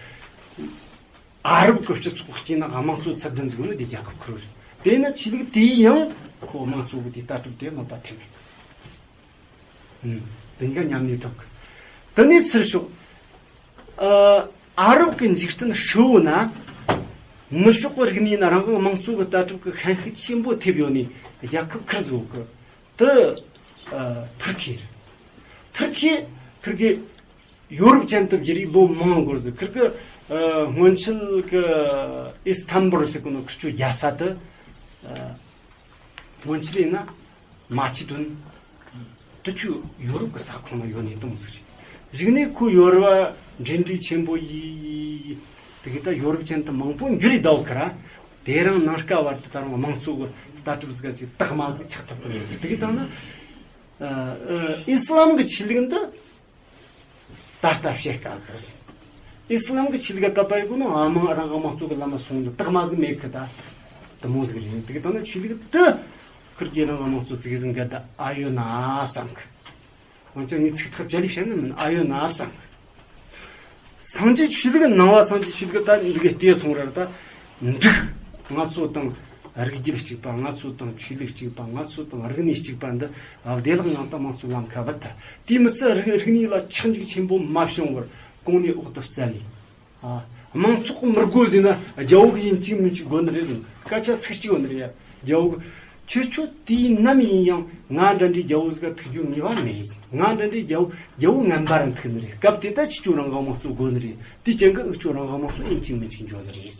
ཨ་རབ་ཀྱི་སྤྱི་ཚོགས་སྐྱེས་ན་དམངས་གཙོ་ཚད་ལྡན་ཟིག་ནི་དེ་རྒྱལ་ཁབ་ཁུར་རེད། དེས་ན་ཆོས་ལུགས་དེ་ཡང་ཁོ་དམངས་གཙོ་གི་དེ་ལྟ་གྲུབ་དེ་གནོད་པ་ཐེབས་མེད། ཨུམ། དེ་གཉིས་ཀ་མཉམ་གནས་ཐུབ་གི། དེ་ནས་ཚུར་ཤོག་ཨ་ཨ་རབ་ཀྱི་འཇིག་རྟེན་ཧྲིལ་བོ་ན་ནུབ་ཕྱོགས་ཀྱི་རིག་གནས་ན་རང་དབང་དམངས་གཙོ་གི་ལྟ་གྲུབ་ཀྱི་ཤན་ཤུགས་ཆེན་པོ་ཐེབས་ཡོད་ནི་རྒྱལ་ཁབ་ཁུར་ཟིག་ཡོད་གི། དེ་ཨ་ཐུར་ཁེ་རེད། ཐུར་ཁེ་ཐུར་ཁེ། ཡོ་རོབ་ཅན་དུ་བསྒྱུར་རིགས་ལོ་མང་འགོར་ཟིག་ཁིར་གི་ཨ་སྔོན་ཆད་གི་ཨི་སི་ཐན་བུལ་ཟེར་གོ་ནོ་ཁིར་ཆོ་རྒྱལ་ས་དེ། ཨ་སྔོན་ཆད་ཡིན་ན་མ་ཆི་དོན་དུ་ཆུ་ཡོ་རོབ་གི་ས་ཁོངས་ན་ཡོད་ནས་གཏོང་ཟིག་རེད། རིག་གནས་ཁོ་ཡོ་རོབ་འབྲེལ་འདྲིས་ཆེན་པོ་ཡིས་དེ་གི་ད་ཡོ་རོབ་ཅན་དུ་མང་པོ་འགྱུར་རེ་ཟླ་བ་ཁི་ར། དེ་རིང་ནངས་ཀ་བར་དུ་ད་རུང་དམངས་གཙོ་གི་ལྟ་གྲུབ་ཟིག་ཅིག་དག་མ་ཟིག་ཆགས་ཐུབ་གི་ཡོད། དེ་གི་ད་ན་ཨ་ཨི་སི་ལམ་གི་ཆོས་ལུགས་འདི། ད་ལྟ་བཤད་དཀའ་གི་རེད། ཨི་སི་ལམ་གྱི་ཆོས་ལུགས་ལ་དད་པ་ཡོད་གོ་ནོ་ཨ་མང་རང་དབང་དམངས་གཙོ་གི་ལམ་ལ་སོང་འདི་དག་མ་ཟིག་མེད་གི། ད་དེ་མོ་ཟིག་རེད། དེ་གི་ད་ནི་ཆོས་ལུགས་དེ་ ཁུར་གྱི་རང་དབང་དམངས་གཙོ་ཙིག་ཟིག་འགལ་ད་ཨ་ཡོད་ན་བསམ་གི། འོན་ཀྱང་ངས་ཚིག་ཐག་བཅད་ལས་བཤད་ནི་མིན། ཨ་ཡོད་ན་བསམ་གི། སངས་རྒྱས་ཆོས་ལུགས་ནང་བ། སངས་རྒྱས་ཆོས་ལུགས་ད་འདི་གའི་ལྟས་སོང་ར་ད་འགྲིག་ང་ཚོ་དང་རིགས་རྒྱུད་གཅིག་པ། ང་ཚོ་དང་ཆོས་ལུགས་གཅིག་པ། ང་ཚོ་དང་རིག་གནས་གཅིག་པ་འདི་བདེ་བླག་ངང་ད་དམངས་གཙོའི་ལམ་ཁ་བུད་ད། དེ་མི་ཚད་རིག་རིག་གནས་ལ་ཆག་འཇིག་ཆེན་པོ་མ་བྱུང་བར་གོང་ནས་འོག་ཏུ་བཙལ་ལས། ཨ། དམངས་གཙོ་མི་དགོས་ཟེར་ན་རྒྱལ་པོ་གི་ཡིན་གཅིག་མིན་གཅིག་དགོས་ནི་རེད་ཟེར། སྐད་ཆ་ཚིག་གཅིག་ཡོད་ནི་རེད་ཡ། རྒྱལ་པོ་གི་ཁྱེད་ཆོ་དུས་ནམ་ཡིན་ཡང་ང་འདྲ་འདྲའི་རྒྱལ་པོ་ཟིག་ག་ཐུག་རྒྱུ་ངེས་པ་མེད་ཟེར། ང་འདྲ་འདྲའི་རྒྱལ་པོ་རྒྱལ་པོ་ངན་པ་རང་ཐུག་ནི་རེད། སྐབས་དེ་ད་ཁྱེད་ཆོ་རང་དབང་དམངས་གཙོ་དགོས་ནི་རེད། དེ་རྐྱེན་གི་ཨུ་ཆོ་རང་དབང་དམངས་གཙོ་ཡིན་གཅིག་མིན་གཅིག་འགྱོ་ནི་རེད།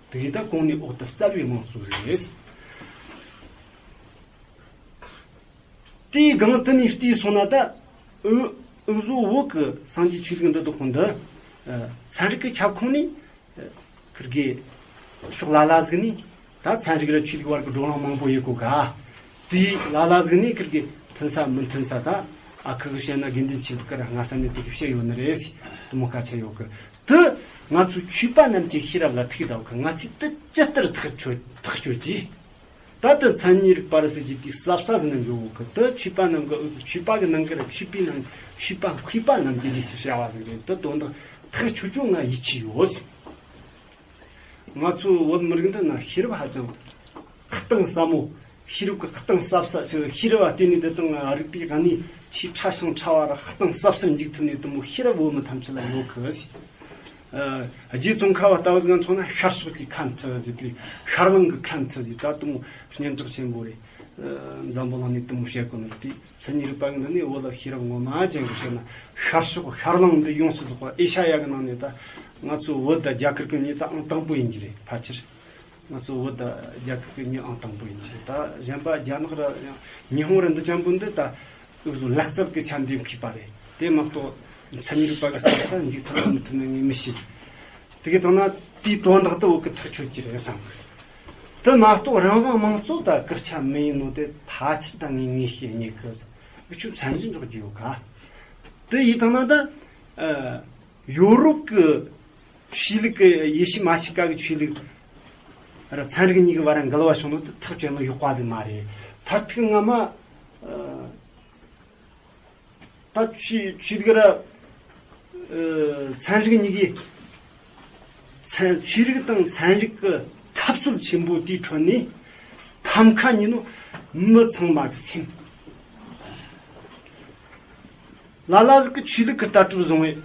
དེ་གི་ད་གོང་ནས་འོག་ཏུ་བཙལ་བའི་དམངས་གཙོ་ཟིག་རེད། དེའི་སྒང་དེ་ནས་བལྟས་སོང་ན་ད། ཨུ་ཨུ་བཟོ་བོད་ཀྱི་སངས་རྒྱས་ཆོས་ལུགས་འདི་དག་གོ་འདི། ཨ། ཚན་རིག་གི་ཁྱབ་ཁོངས་ནས། ཨ། ཁིར་གི་ཕྱོགས་ལ་ལ་ཟིག་ནས་ད་ཚན་རིག་ར་ཆོས་ལུགས་བར་གྱི་བགྲོ་གླེང་མང་པོ་ཡོད་གོ་ག། དེའི་ལ་ལ་ཟིག་ནས་ཁིར་གི་མཐུན་ས་མི་མཐུན་ས་ད། ཨ་ཁུ་གི་བཤད་ན་དགེ་འདུན་ཆོས་འཕེལ་གི་ར་སྔ་ས་ནས་དེ་གི་བཤད་ཡོད་ནི་རེད་ཟེར། དེ་མོ་སྐད་ཆ་ཡོད་གི། དེ་ང་ཚོ་ཆོས་པ་རྣམས་ཀྱི་ཤེས་རབ་ལ་ཐུག་ད་གི། ང་ཚོས་དེ་ཇི་ལྟར་ཐག་གཅོད་ཐག་གཅོད་ཀྱིས། ད་ལྟ་མཚན་ཉིད་རིག་པ་ར་ཟེར་གྱི་དེའི་ཟབ་ས་ཟིན་ན་འགྲོ་གི། དེ་ཆོས་པ་རྣམས་ཀྱི་ཨུ་ཚོ་ཆོས་པ་གི་ནང་གི་ར་ཆོས་པའི་ནང་ཆོས་པ་མཁས་པ་རྣམས་ཀྱི་ལུས་སུ་བྱ་བ་ཟིག་རེད། དེ་དོན་དག་ཐག་ཆོད་ཆོད་ང་ཡིད་ཆེས་ཡོད། ང་ཚོ་བོད་མི་རིགས་འདི་ན་ཤེས་རབ་ཧ་ཅང་གཏིང་ཟབ་མོ། ཤེས་རབ་ཀྱི་གཏིང་ཟབ་ས་ཆེ། ཤེས་རབ་བ་བརྟེན་ནས་འདི་དང་རིག་པའི་གནས་ཆེས་ཕྲ་ཞིང་ཕྲ་བ་ར་གཏིང་ཟབ་སར་འཇུག་ཐུབ་ནས་དེ་མོ་ཤེས་རབ་བོད་མི་ཐམས་ཅད་ལ་ཡོད་གི། ཨ། རྗེ་ཙོང་ཁ་བ་ལྟ་བུ་ཟིག་མཚོན་ན་ཤར་ཕྱོགས་ཀྱི་ཁམས་ཚུལ་ཟེར་ཏེ། ཤར་གླིང་གི་ཁམས་ཚུལ་ཟེར། ད་དུང་སྙན་གྲགས་ཆེན་པོ་རེད། ཨ། འཛམ་བུ་གླིང་ནས་དེ་མོ་བཤད་གོ་ནོ་དེ། མཚན་ཉིད་རིག་པ་གི་འདི་ནས་བོད་ལ་ཤེས་རབ་ངོ་མ་ཅན་གི་བཤད་ན། ཤར་ཕྱོགས་ཤར་གླིང་འདི་ཡོངས་སུ་རྫོགས་པ་ཨེ་ཤ་ཡ་གི་ནང་ནས་ད་ང་ཚོ་བོད་དང་རྒྱ་གར་གི་མྱི་ད་ཨང་དང་པོ་ཡིན་གྱི་རེད། ཕལ་ཆེར་ང་ཚོ་བོད་དང་རྒྱ་གར་གི་མྱི་ཨང་དང་པོ་ཡིན་གྱི་རེད། ད་གཞན་པ་རྒྱ་ནག་ར་ཡང་ཉི་ཧོང་ར་འདི་ཅན་པོ་འདི་ད། འུ་ཚོ་ལག་རྩལ་གྱི་ཆ་འདི་མཁས་པ་རེད། དེ་མ་གཏོགས་མཚན་ཉིད་རིག་པ་གི་ཟབ་ས་འཇུག་ཐུབ་ན་མི་ཐུབ་ན་ངས་མི་ཤེས། དེ་གི་དང་ན་དེའི་དོན་དག་ཏུ་བོད་ཀྱི་ཐག་ཆོད་ཀྱི་རེད་བསམ་གི། དེ་མ་གཏོགས་རང་དབང་དམངས་གཙོ་ད་སྐད་ཆ་མི་ཡིན་ནོ་དེ་ཕལ་ཆེར་ད་ངས་ངེས་ཤེས་རྙེད་གི། འུ་ཆོ་མཚན་གཞི་འཇོག་རྒྱུ་ཡོད་ག། དེ་ཡིན་དང་ན་ད། ཨ། ཡོ་རོབ་ཀྱི་ཆོས་ལུགས་ཀྱི་ཡེ་ཤུ་མ་ཤི་ཀ་གི་ཆོས་ལུགས་ར་ཚན་རིག་གཉིས་ཀྱི་བར་འགལ་བ་བྱུང་ནོ་དེ་ཐག་བཅད་ནོ་ཡག་པ་ཟིག་མ་རེད། མཐར་ཐུག་སྔ་མ། ཨ། ད་ཆོས་ཆོས་ལུགས་ར། ཨ། ཚན་རིག་གཉིས་ཀྱི་ཚན། ཆོས་ལུགས་དང་ཚན་རིག་གི་འཐབ་རྩོད་ཆེན་པོ་དེའི་ཁྲོད་ནས་ཕམ་ཁ་ཉོས་ནོ་མི་ཚང་མ་གི་སེམས། ལ་ལ་ཟིག་གིས་ཆོས་ལུགས་ཀྱི་ལྟ་གྲུབ་བཟུང་བས་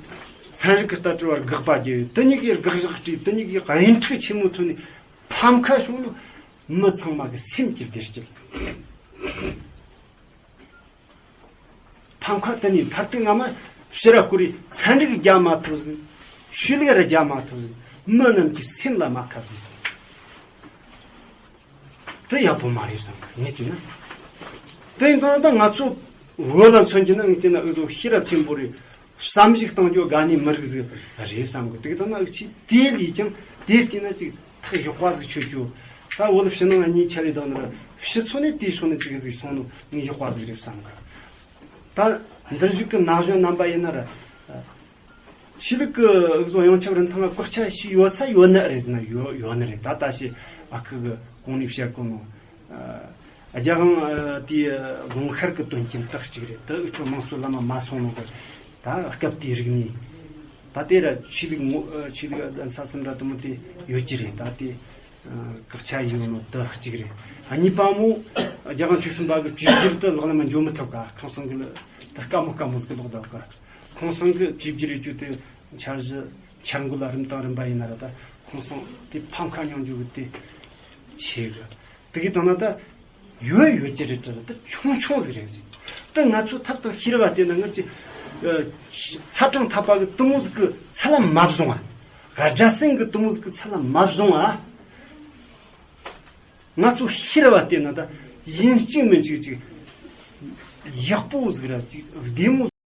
ཚན་རིག་གི་ལྟ་གྲུབ་བར་དགག་པ་བརྒྱབ་ཡོད། དེ་གཉིས་ཀྱིས་དགག་བཞག་བྲིས། དེ་གཉིས་ཀྱིས་གཡུལ་འཕྲུག་ཆེན་མོ་ཐོན་ནས་ཕམ་ཁ་བྱུང་ནོ་མི་ཚང་མ་གི་སེམས་ཀྱི་བདེ་སྐྱིད། ཕམ་ཁ་དེ་ནས་མཐར་ཐུག་སྔ་མ་ཕྱི་ར་བསྐོར་རས་ཚན་རིག་རྒྱ་མ་ཐུབ་ཟིག། ཆོས་ལུགས་ར་རྒྱ་མ་ཐུབ་ཟིག། མི་རྣམས་ཀྱི་སེམས་ལ་རྨ་ཁ་བཟོས་སོང་ཟིག། དེ་ཡག་པོ་མ་རེད་བསམ་གི། ངས་བལྟས་ན། དེ་ཡིན་དང་ད་ང་ཚོ་བོད་ལ་མཚོན་གྱི་ན་ངས་བལྟས་ན་འུ་ཚོ་ཤེས་རབ་ཆེན་པོ་རེད། བསམ་གཞིག་གཏང་རྒྱུ་དགའ་ནི་མི་རིགས་ཟིག་རེད་བསམ་གི། དེ་གི་ད་ན་འུ་ཆོས་དེ་ལས་ཀྱང་དེ་བལྟས་ན་ཅིག་ཐག་ཡག་པ་ཟིག་ཆོད་རྒྱུ། ད་བོད་ཕྱི་ནང་གཉིས་ཆ་ལས་བཏང་ན་ར་ཕྱི་ཕྱོགས་ནས་དེའི་ཕྱོགས་ནས་ཅིག་ཟིག་སོང་ནོ་ངས་ཡག་པ་ཟིག་རེད་བསམ་གི། ད་འདིར་བཞུགས་གི་ན་གཞོན་རྣམ་པ་ཡིན་ན་ར། ཆོས་ལུགས་ཀྱི་འུ་ཚོ་ཡོངས་ཁྱབ་རིན་ཐང་ལ་བཀག་ཆ་ཞིག་ཡོད་ས་ཡོད་ནི་རེད་ཟེར་ན་ཡོད་ཡོད་ནི་རེད། ད་ད་ཞེས་ཨ་ཁུ་གི་གོང་ནས་བཤད་གོ་ནོ། ཨ། རྒྱ་དབང་། ཨ། དེའི་དགོངས་ཤར་གྱི་དོན་རྐྱེན་དག་གཅིག་རེད། དེ་འུ་ཆོ་དམངས་གཙོའི་ལམ་མ་སོང་ནོ་གི། ད་སྐབས་དེའི་རིག་གནས། ད་དེ་ར་ཆོས་ལུགས་ངོ་། ཨ། ཆོས་ལུགས་གདན་ས་གསུམ་ར་དེ་མོ་དེ་ཡོད་ཀྱི་རེད། ད་དེ། ཨ། བཀག་ཆ་ཡོད་ནོ་དེ་གཅིག་རེད། ཨ། གཉིས་པ་མོ། རྒྱ་གར་ཆོས་གསུམ་པ་གི་བཅོས་བསྒྱུར་དེ་ལག་ལེན་མ་འཇོག་མི་ཐུབ་ག། ཁང་སང་གི་ལ་ད་དཀའ་མོ་དཀའ་མོ་ཟིག་ལོག་བསྡད་ག། ཁང་སང་གི་བཅོས་བསྒྱུར་ཡོད་རྒྱུ་དེ་འཆར་གཞི་འཆར་འགོད་ལ་རིམ་དང་རིམ་པ་ཡིན་ན་ར་ད་ཁང་སང་དེ་ཕམ་ཁ་མྱོང་རྒྱུ་གི་དེ་ཆེ་གི། དེ་གི་དང་ན་ད་ཡོད་ཡོད་ཀྱི་རེད་དྲ་ད་ཆུང་ཆུང་ཟིག་རེད་ཟིག། ད་ང་ཚོ་ཐབས་དང་ཤེས་རབ་བ་དེ་ན་ང་ཚོ། ཨ། ཚ་གྲང་འཐབ་པ་གི་དེ་མོ་ཟིག་གི་ཚད་ལ་མ་བཟུང་ཨ། དགྲ་ཟིང་གི་དེ་མོ་ཟིག་གི་ཚད་ལ་མ་བཟུང་ཨ། ང་ཚོ་ཤེས་རབ་བ་བལྟས་ན་ད་ཡིན་གཅིག་མིན་གཅིག་ཅིག་ཡག་པོ་ཟིག་ར་ཅིག་བདེ་མོ་